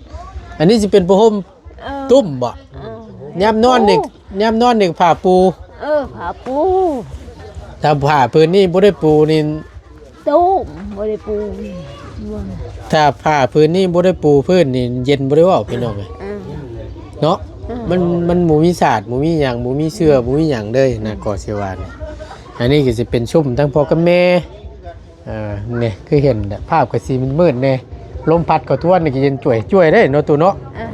ອັນນີ້ຊິເປັນຜ້າຫົ່ມ ເອີ ຕຸ້ມບໍ່? ເອີ ຍາມນອນນີ້ ໂອ້ ຍາມນອນນີ້ຜ້າປູ. ເອີ ຜ້າປູ. ຖ້າຜ້າຜືນນີ້ບໍ່ໄດ້ປູນີ້ ຕຸ້ມ ບໍ່ໄດ້ປູ. ຖ້າຜ້າຜືນນີ້ບໍ່ໄດ້ປູພື້ນນີ້ ເຢັນບໍ່ໄດ້ເວົ້າ ພີ່ນ້ອງເອີຍ. ເອີ ເນາະ? ເອີ ມັນ ມັນບໍ່ມີສາດ ບໍ່ມີຫຍັງ ບໍ່ມີເຊື້ອ ບໍ່ມີຫຍັງເລີຍນະ ກໍຊິວ່ານີ້. ອັນນີ້ກໍຊິເປັນຊຸມທັງພໍ່ກັບແມ່. ເອີ ນີ້ຄືເຫັນແຫຼະ ພາບກໍຊິມືດໆແດ່ ລົມພັດກໍທວນນີ້ກໍເຢັນຈວຍໆເດ້ເນາະ ຕູ້ເນາະ. ເອີ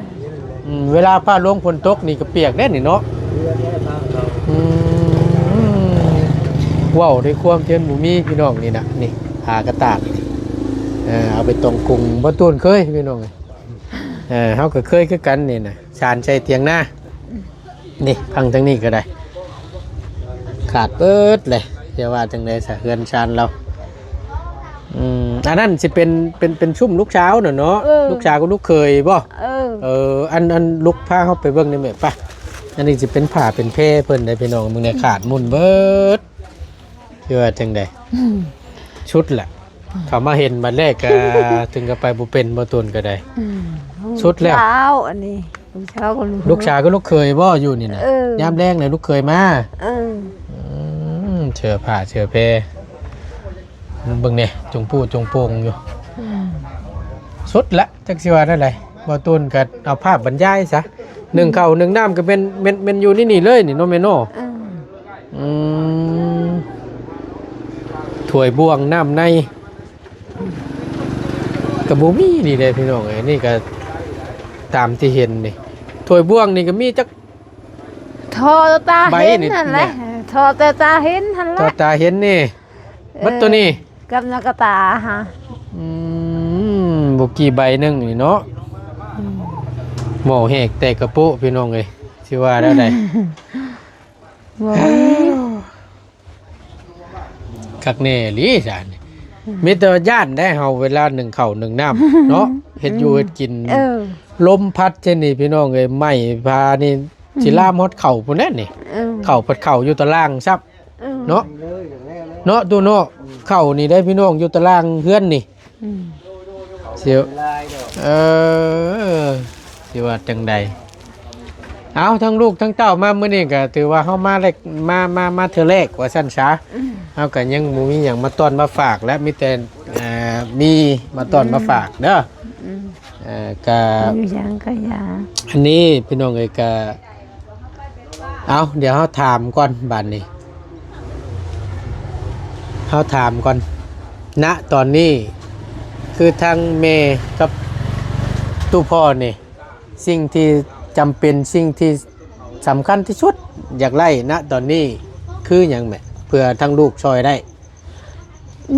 ອືມ ເວລາຟ້າລົງຝົນຕົກນີ້ກໍປຽກເດ້ນີ້ເນາະ. ອື ອືມ ເວົ້າດ້ວຍຄວາມທີ່ມັນບໍ່ມີ ພີ່ນ້ອງ ນີ້ນະ ນີ້ ຜ້າກະຕາດ ເອີ ເອົາໄປຕ້ອງກຸງ ບໍ່ຕູນເຄີຍ ພີ່ນ້ອງ ເອີ ເຮົາກໍເຄີຍຄືກັນນີ້ນະ ສານໃສ່ຖຽງນາ ນີ້ ພັງທາງນີ້ກໍໄດ້ ຂາດເບິດເລີຍ ຈະວ່າຈັ່ງໃດຊະ ເຮືອນຊານລາວ ອືມ ອັນນັ້ນຊິເປັນ ເປັນ ເປັນຊຸມລູກສາວນະເນາະ ເອີ ລູກສາວກັບລູກເຂີຍບໍ? ເອີ ເອີ ອັນ ອັນ ລຸກພາເຮົາໄປເບິ່ງໄດ້ແມ່ ໄປ ອັນນີ້ຊິເປັນຜ້າເປັນແພເພິ່ນເດ້ພີ່ນ້ອງ ເບິ່ງແດ່ ຂາດມຸ່ນເບິດ ຄືວ່າຈັ່ງໃດ? ອືມ ສຸດລະ ເຂົາມາເຫັນບັດແລກກໍ ເຖິງກັບໄປບໍ່ເປັນ ບໍ່ຕົນກໍໄດ້ ອືມ ສຸດແລ້ວ ເຊົ້າອັນນີ້ ລູກສາວກັບລູກ ລູກສາວກັບລູກເຂີຍບໍ່ຢູ່ນີ້ນະ? ເອີ ຍາມແລງນະລູກເຂີຍມາ ເອີ ອືມ ເສື້ອຜ້າເສື້ອແພ ເບິ່ງແດ່ ຈົງປູ່ຈົງໂປ່ງຢູ່ ອືມ ສຸດລະ ຈັກຊິວ່າແນວໃດ ບໍ່ຕູນກໍເອົາພາບບັນຍາຍຊະ ອືມ ໜຶ່ງເຂົ້າໜຶ່ງນ້ຳກໍແມ່ນ ແມ່ນ ແມ່ນຢູ່ໃນນີ້ເລີຍນີ້ເນາະແມ່ເນາະ ອືມ ອືມ ຖ້ວຍບ່ວງນ້ຳໃນ ກໍບໍ່ມີນີ້ເດ້ພີ່ນ້ອງເອີຍ ນີ້ກໍຕາມທີ່ເຫັນນີ້ ຖ້ວຍບ່ວງນີ້ກໍມີຈັກ ທໍ່ຕາເຫັນຫັ້ນແຫຼະ ທໍ່ແຕ່ຕາເຫັນຫັ້ນແຫຼະ ທໍ່ຕາເຫັນນີ້ ເອີ ບັດໂຕນີ້ ກັບນາກະຕາຫາ ອືມ ບໍ່ກີ່ໃບໜຶ່ງນີ້ເນາະ ອືມ ໝໍ້ແຫກແຕກກະໂປະ ພີ່ນ້ອງເອີຍ ຊິວ່າແນວໃດ? ບໍ່ມີ ຄັກແນ່ອີ່ຫຼີຊະນີ້ ອືມ ມີແຕ່ວ່າຢ້ານໄດ໋ເຮົາ ເວລາໜຶ້ງເຂົ້າໜຶ້ງນ້ຳເນາະ ເຮັດຢູ່ເຮັດກິນ ເອີ ລົມພັດຈັ່ງນີ້ ພີ່ນ້ອງເອີຍ ໄມ້ພານີ້ ອືມ ຊິລາມຮອດເຂົ້າພຸ້ນແຫຼະນີ້ ເອີ ເຂົ້າພັດເຂົ້າຢູ່ຕາລ່າງຊ້ຳ ເອີ ເນາະ ເນາະ ຕູ້ເນາະ ເຂົ້ານີ້ໄດ໋ພີ່ນ້ອງ ຢູ່ຕາລ່າງເຮືອນນີ້ ອືມ ຊິ ເອີ ຊິວ່າຈັ່ງໃດ? ເອົາ ທັງລູກທັງເຕົ້າມາມື້ນີ້ກໍຖືວ່າເຮົາມາແລກ ມາ ມາ ມາເທື່ອແລກວ່າຊັ້ນຊະ ອືມ ເຮົາກໍຍັງບໍ່ມີຫຍັງມາຕ້ອນມາຝາກ ແລະ ມີແຕ່ ເອີ ມີມາຕ້ອນ ອືມ ມາຝາກເດີ ອືມ ເອີ ກະ ຢູ່ຫຍັງກະຢ່າ ອັນນີ້ພີ່ນ້ອງເອີຍ ກະ ເອົາ ດຽວເຮົາຖາມກ່ອນບາດນີ້ ເຮົາຖາມກ່ອນ ນະຕອນນີ້ ຄືທາງແມ່ກັບຕູ້ພໍ່ນີ້ ສິ່ງທີ່ຈຳເປັນ ສິ່ງທີ່ສຳຄັນທີ່ສຸດ ຢາກໄດ້ນະຕອນນີ້ຄືຫຍັງແມ່? ເພື່ອທາງລູກຊ່ອຍໄດ້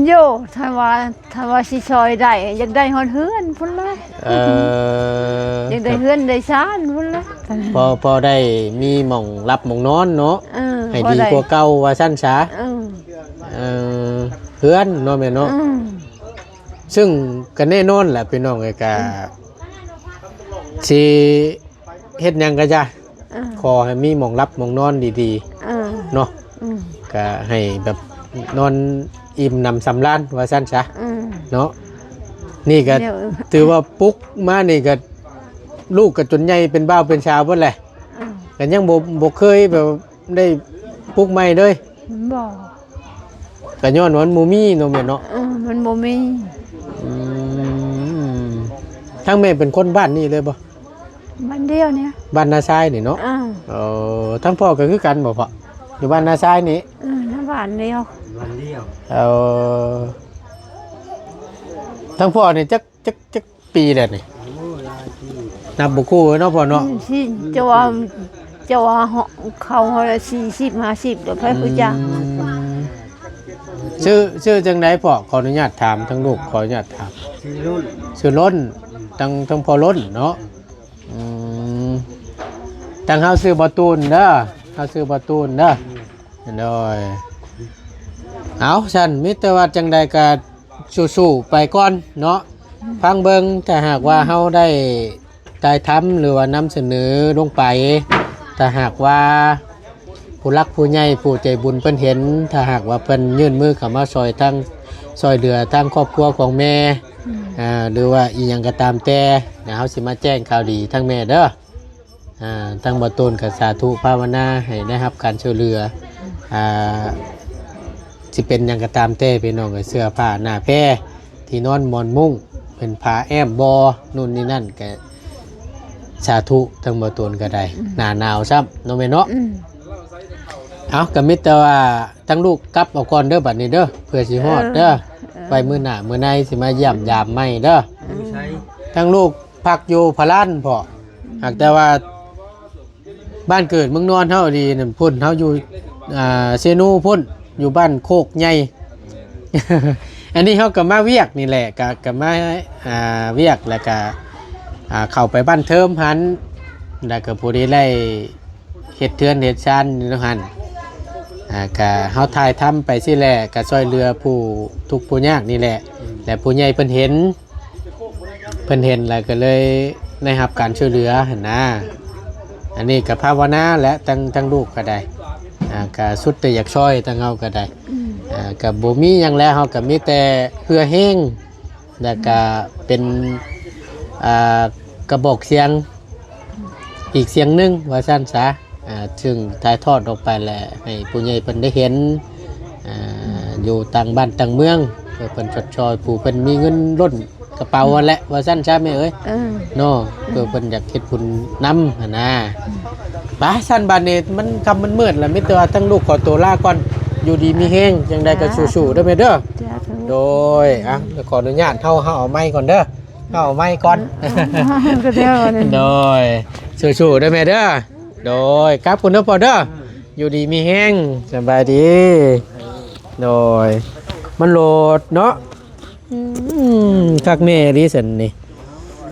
ໂຢ ຖ້າວ່າ ຖ້າວ່າຊິຊ່ອຍໄດ້ ຢາກໄດ້ຮອດເຮືອນພຸ້ນແຫຼະ ເອີ ຢາກໄດ້ເຮືອນໄດ້ຊານພຸ້ນແຫຼະ ພໍ ພໍໄດ້ມີໝ່ອງຫຼັບໝ່ອງນອນເນາະ ເອີ ໃຫ້ດີກວ່າເກົ່າວ່າຊັ້ນຊະ ເອີ ເອີ ເຮືອນເນາະແມ່ເນາະ ອືມ ຊຶ່ງກໍແນ່ນອນແຫຼະພີ່ນ້ອງເອີຍ ກໍ ອືມ ຊິ ເຮັດຫຍັງກໍຢ່າ ເອີ ຂໍໃຫ້ມີໝ່ອງຫຼັບໝ່ອງນອນດີໆ ເອີ ເນາະ ອືມ ກໍໃຫ້ແບບນອນອີ່ມໜຳສຳລານວ່າຊັ້ນຊະ ອືມ ເນາະ ນີ້ກໍ ດຽວ ຖືວ່າປຸກມານີ້ກໍ ລູກກໍຈົນໃຫຍ່ເປັນບ່າວເປັນສາວເບິດແຫຼະ ເອີ ກໍຍັງບໍ່ ບໍ່ເຄີຍແບບ ໄດ້ປຸກໃໝ່ເລີຍ? ບໍ່ ກະຍ້ອນວ່າມັນບໍ່ມີເນາະແມ່ເນາະ? ເອີ ມັນບໍ່ມີ. ອືມ ທາງແມ່ເປັນຄົນບ້ານນີ້ເລີຍບໍ່? ບ້ານດຽວນີ້ ບ້ານນາຊາຍນີ້ເນາະ? ເອີ ເອີ ທາງພໍ່ກໍຄືກັນບໍ່ພໍ່? ຢູ່ບ້ານນາຊາຍນີ້? ເອີ ບ້ານດຽວ ບ້ານດຽວ. ເອີ ທາງພໍ່ນີ້ຈັກ ຈັກ ຈັກປີແລ້ວນີ້? ໂອ້ ຫຼາຍປີ ນັບບໍ່ຮູ້ເນາະພໍ່ເນາະ. ອືມ ຊິ ຈະວ່າ ຈະວ່າເຂົາຮອດສີ່ສິບ ຫ້າສິບແລ້ວ ໃຜຮູ້ຈັກ. ອືມ ຊື່ ຊື່ຈັ່ງໃດພໍ່? ຂໍອະນຸຍາດຖາມທາງລູກ ຂໍອະນຸຍາດຖາມ. ຊື່ລົ້ນ ຊື່ລົ້ນ ທາງ ທາງພໍ່ລົ້ນເນາະ. ອືມ ທາງເຮົາຊື່ບໍ່ຕູນເດີ ເຮົາຊື່ບໍ່ຕູນເດີ. ໂດຍ ເອົາ ຊັ້ນມີແຕ່ວ່າຈັ່ງໃດກໍ ສູ້ໆໄປກ່ອນເນາະ. ອືມ ຟັງເບິ່ງ ຖ້າຫາກວ່າເຮົາໄດ້ຖ່າຍທຳ ຫຼືວ່ານຳສະເໜີລົງໄປ ຖ້າຫາກວ່າຜູ້ຫຼັກຜູ້ໃຫຍ່ ຜູ້ໃຈບຸນເພິ່ນເຫັນ ຖ້າຫາກວ່າເພິ່ນຍື່ນມືເຂົ້າມາຊ່ອຍທາງ ຊ່ອຍເຫຼືອທາງຄອບຄົວຂອງແມ່ ອືມ ອ່າ ຫຼືວ່າອີ່ຫຍັງກໍຕາມແຕ່ ດຽວເຮົາຊິມາແຈ້ງຂ່າວດີທາງແມ່ເດີ. ອ່າ ທາງບໍ່ຕູນກໍສາທຸພາວະນາໃຫ້ໄດ້ຮັບການຊ່ວຍເຫຼືອ ອ່າ ຊິເປັນຫຍັງກໍຕາມແຕ່ ພີ່ນ້ອງເອີຍ ເສື້ອຜ້າໜ້າແພ ທີ່ນອນໝອນມຸ້ງ ເປັນຜ້າແອ້ມບໍ່ ໂນ່ນນີ້ນັ້ນ ກໍສາທຸ ທາງບໍ່ຕູນກໍໄດ້. ອືມ ໜ້າໜາວຊ້ຳເນາະແມ່ເນາະ. ອືມ ເອົາ ກໍມີແຕ່ວ່າທາງລູກກັບເອົາກ່ອນເດີ ບັດນີ້ເດີ ເພື່ອຊິຮອດເດີ. ເອີ ເອີ ໄວ້ມື້ໜ້າມື້ໃນຊິມາຢ້ຽມຢາມໃໝ່ເດີ. ອືມ ທາງລູກ ພັກຢູ່ພະລານພໍ່ ຫາກແຕ່ວ່າ ບ້ານເກີດເມືອງນອນເຮົາອີ່ຫຼີນັ້ນພຸ້ນ ເຮົາຢູ່ ອ່າ ເຊໂນພຸ້ນ ຢູ່ບ້ານໂຄກໃຫຍ່. ອັນນີ້ເຮົາກໍມາວຽກນີ້ແຫຼະ ກໍ ກໍມາ ອ່າ ວຽກ ແລ້ວກໍ ອ່າ ເຂົ້າໄປບ້ານເທີມຫັ້ນ ແລ້ວກໍພໍດີໄດ້ເຮັດເຮືອນເຮັດຊານຢູ່ຫັ້ນ. ອ່າ ກໍເຮົາຖ່າຍທຳໄປຊີ້ແຫຼະ ກໍຊ່ວຍເຫຼືອຜູ້ທຸກຜູ້ຍາກນີ້ແຫຼະ ແລະຜູ້ໃຫຍ່ເພິ່ນເຫັນ ເພິ່ນເຫັນແລ້ວກໍເລີຍໄດ້ຮັບການຊ່ວຍເຫຼືອຫັ້ນນາ. ອັນນີ້ກໍພາວະນາແຫຼະ ທັງ ທັງລູກກໍໄດ້ ອ່າ ກໍສຸດແຕ່ຢາກຊ່ອຍ ທັງເຮົາກໍໄດ້ ອືມ ອ່າ ກໍບໍ່ມີຫຍັງແລ້ວ ເຮົາກໍມີແຕ່ເຫື່ອແຮງ ແລ້ວກໍເປັນ ອ່າ ກະບອກສຽງອີກສຽງໜຶ່ງວ່າຊັ້ນຊະ. ອ່າ ຊຶ່ງຖ່າຍທອດອອກໄປແຫຼະ ໃຫ້ຜູ້ໃຫຍ່ເພິ່ນໄດ້ເຫັນ ອ່າ ຢູ່ຕ່າງບ້ານຕ່າງເມືອງ ເພື່ອເພິ່ນຊົດຊ່ອຍຜູ້ເພິ່ນມີເງິນລົ້ນກະເປົາຫັ້ນແຫຼະ ວ່າຊັ້ນຊະແມ່ເອີຍ ເອີ ເນາະ ເພື່ອເພິ່ນຢາກເຮັດບຸນນຳຫັ້ນນາ. ໄປຊັ້ນ ບາດນີ້ມັນຄ່ຳມັນມືດແລ້ວ ມີແຕ່ວ່າທາງລູກຂໍຕົວລາກ່ອນ ຢູ່ດີມີແຮງ ຈັ່ງໃດກໍ ອ່າ ສູ້ໆເດີແມ່ເດີ. ສາທຸ ໂດຍ ອ່ະ ຂໍອະນຸຍາດ ເຮົາ ເຮົາເອົາໄມ້ກ່ອນເດີ ເຮົາເອົາໄມ້ກ່ອນ ກໍເດີ ໂດຍ ສູ້ໆເດີແມ່ເດີ. ໂດຍ ກັບພຸ້ນເດີພໍ່ເດີ ຢູ່ດີມີແຮງ ສະບາຍດີ. ໂດຍ ມັນໂຫຼດເນາະ ອືມ ຄັກແນ່ອີ່ຫຼີຊັ້ນນີ້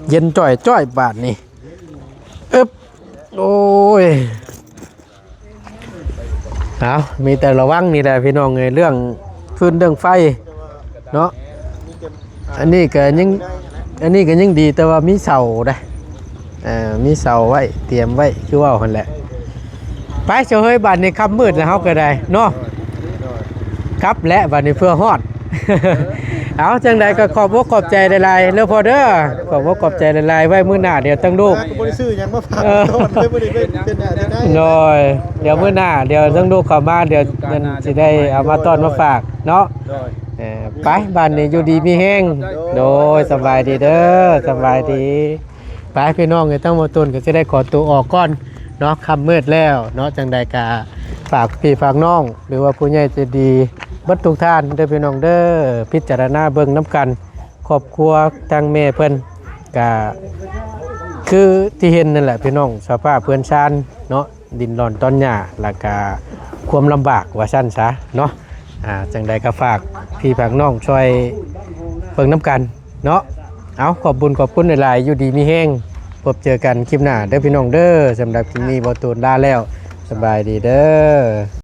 ເຢັນຈ້ອຍໆ ບາດນີ້ ອຶບ ໂອ້ຍ ເອົາ ມີແຕ່ລະວັງນີ້ແຫຼະພີ່ນ້ອງເອີຍ ເລື່ອງຟືນເລື່ອງໄຟເນາະ. ອັນນີ້ກໍຍັງ ອັນນີ້ກໍຍັງດີ ແຕ່ວ່າມີເສົາເດ້ ເອີ ມີເສົາໄວ້ ຕຽມໄວ້ ຄືເວົ້າຫັ້ນແຫຼະ. ໄປເຈົ້າເຮີ້ຍ ບາດນີ້ຄ່ຳມືດແລ້ວ ເຮົາກໍໄດ້ເນາະ ກັບແຫຼະ ບາດນີ້ເພື່ອຮອດ. ເອົາ ຈັ່ງໃດກໍຂອບອົກຂອບໃຈຫຼາຍໆເດີພໍ່ເດີ ຂອບອົກຂອບໃຈຫຼາຍໆ. ໄວ້ມື້ໜ້າດຽວທາງລູກ ກໍບໍ່ໄດ້ຊື້ຫຍັງມາຝາກ ເອີ ຕອນເລີຍ ບໍ່ໄດ້ເປັນ ເປັນອັນໃດ. ໂດຍ ດຽວມື້ໜ້າ ດຽວທາງລູກເຂົ້າມາ ດຽວມັນຊິໄດ້ເອົາມາຕ້ອນມາຝາກເນາະ. ໂດຍ ເອີ ໄປ ບາດນີ້ຢູ່ດີມີແຮງ. ໂດຍ ສະບາຍດີເດີ ສະບາຍດີ. ໄປພີ່ນ້ອງເອີຍ ທາງໝໍຕົ້ນກໍຊິໄດ້ຂໍຕົວອອກກ່ອນເນາະ ຄ່ຳມືດແລ້ວເນາະ. ຈັ່ງໃດກໍຝາກພີ່ຝາກນ້ອງ ຫຼືວ່າຜູ້ໃຫຍ່ໃຈດີເບິດທຸກທ່ານເດີພີ່ນ້ອງເດີ ພິຈາລະນາເບິ່ງນຳກັນ. ຄອບຄົວທາງແມ່ເພິ່ນກະຄືທີ່ເຫັນນັ້ນແຫຼະພີ່ນ້ອງ ສະພາບເຮືອນຊານເນາະ ດິນຫຼອນຕອນຫຍ້າ ແລ້ວກະຄວາມລຳບາກວ່າຊັ້ນຊະເນາະ. ອ່າ ຈັ່ງໃດກໍຝາກພີ່ຝາກນ້ອງຊ່ອຍເບິ່ງນຳກັນເນາະ. ເອົາ ຂອບບຸນຂອບຄຸນຫຼາຍໆ ຢູ່ດີມີແຮງ ພົບເຈີກັນຄລິບໜ້າເດີພີ່ນ້ອງເດີ. ສຳລັບຄລິບນີ້ ໝໍໂຕນລາແລ້ວ ສະບາຍດີເດີ.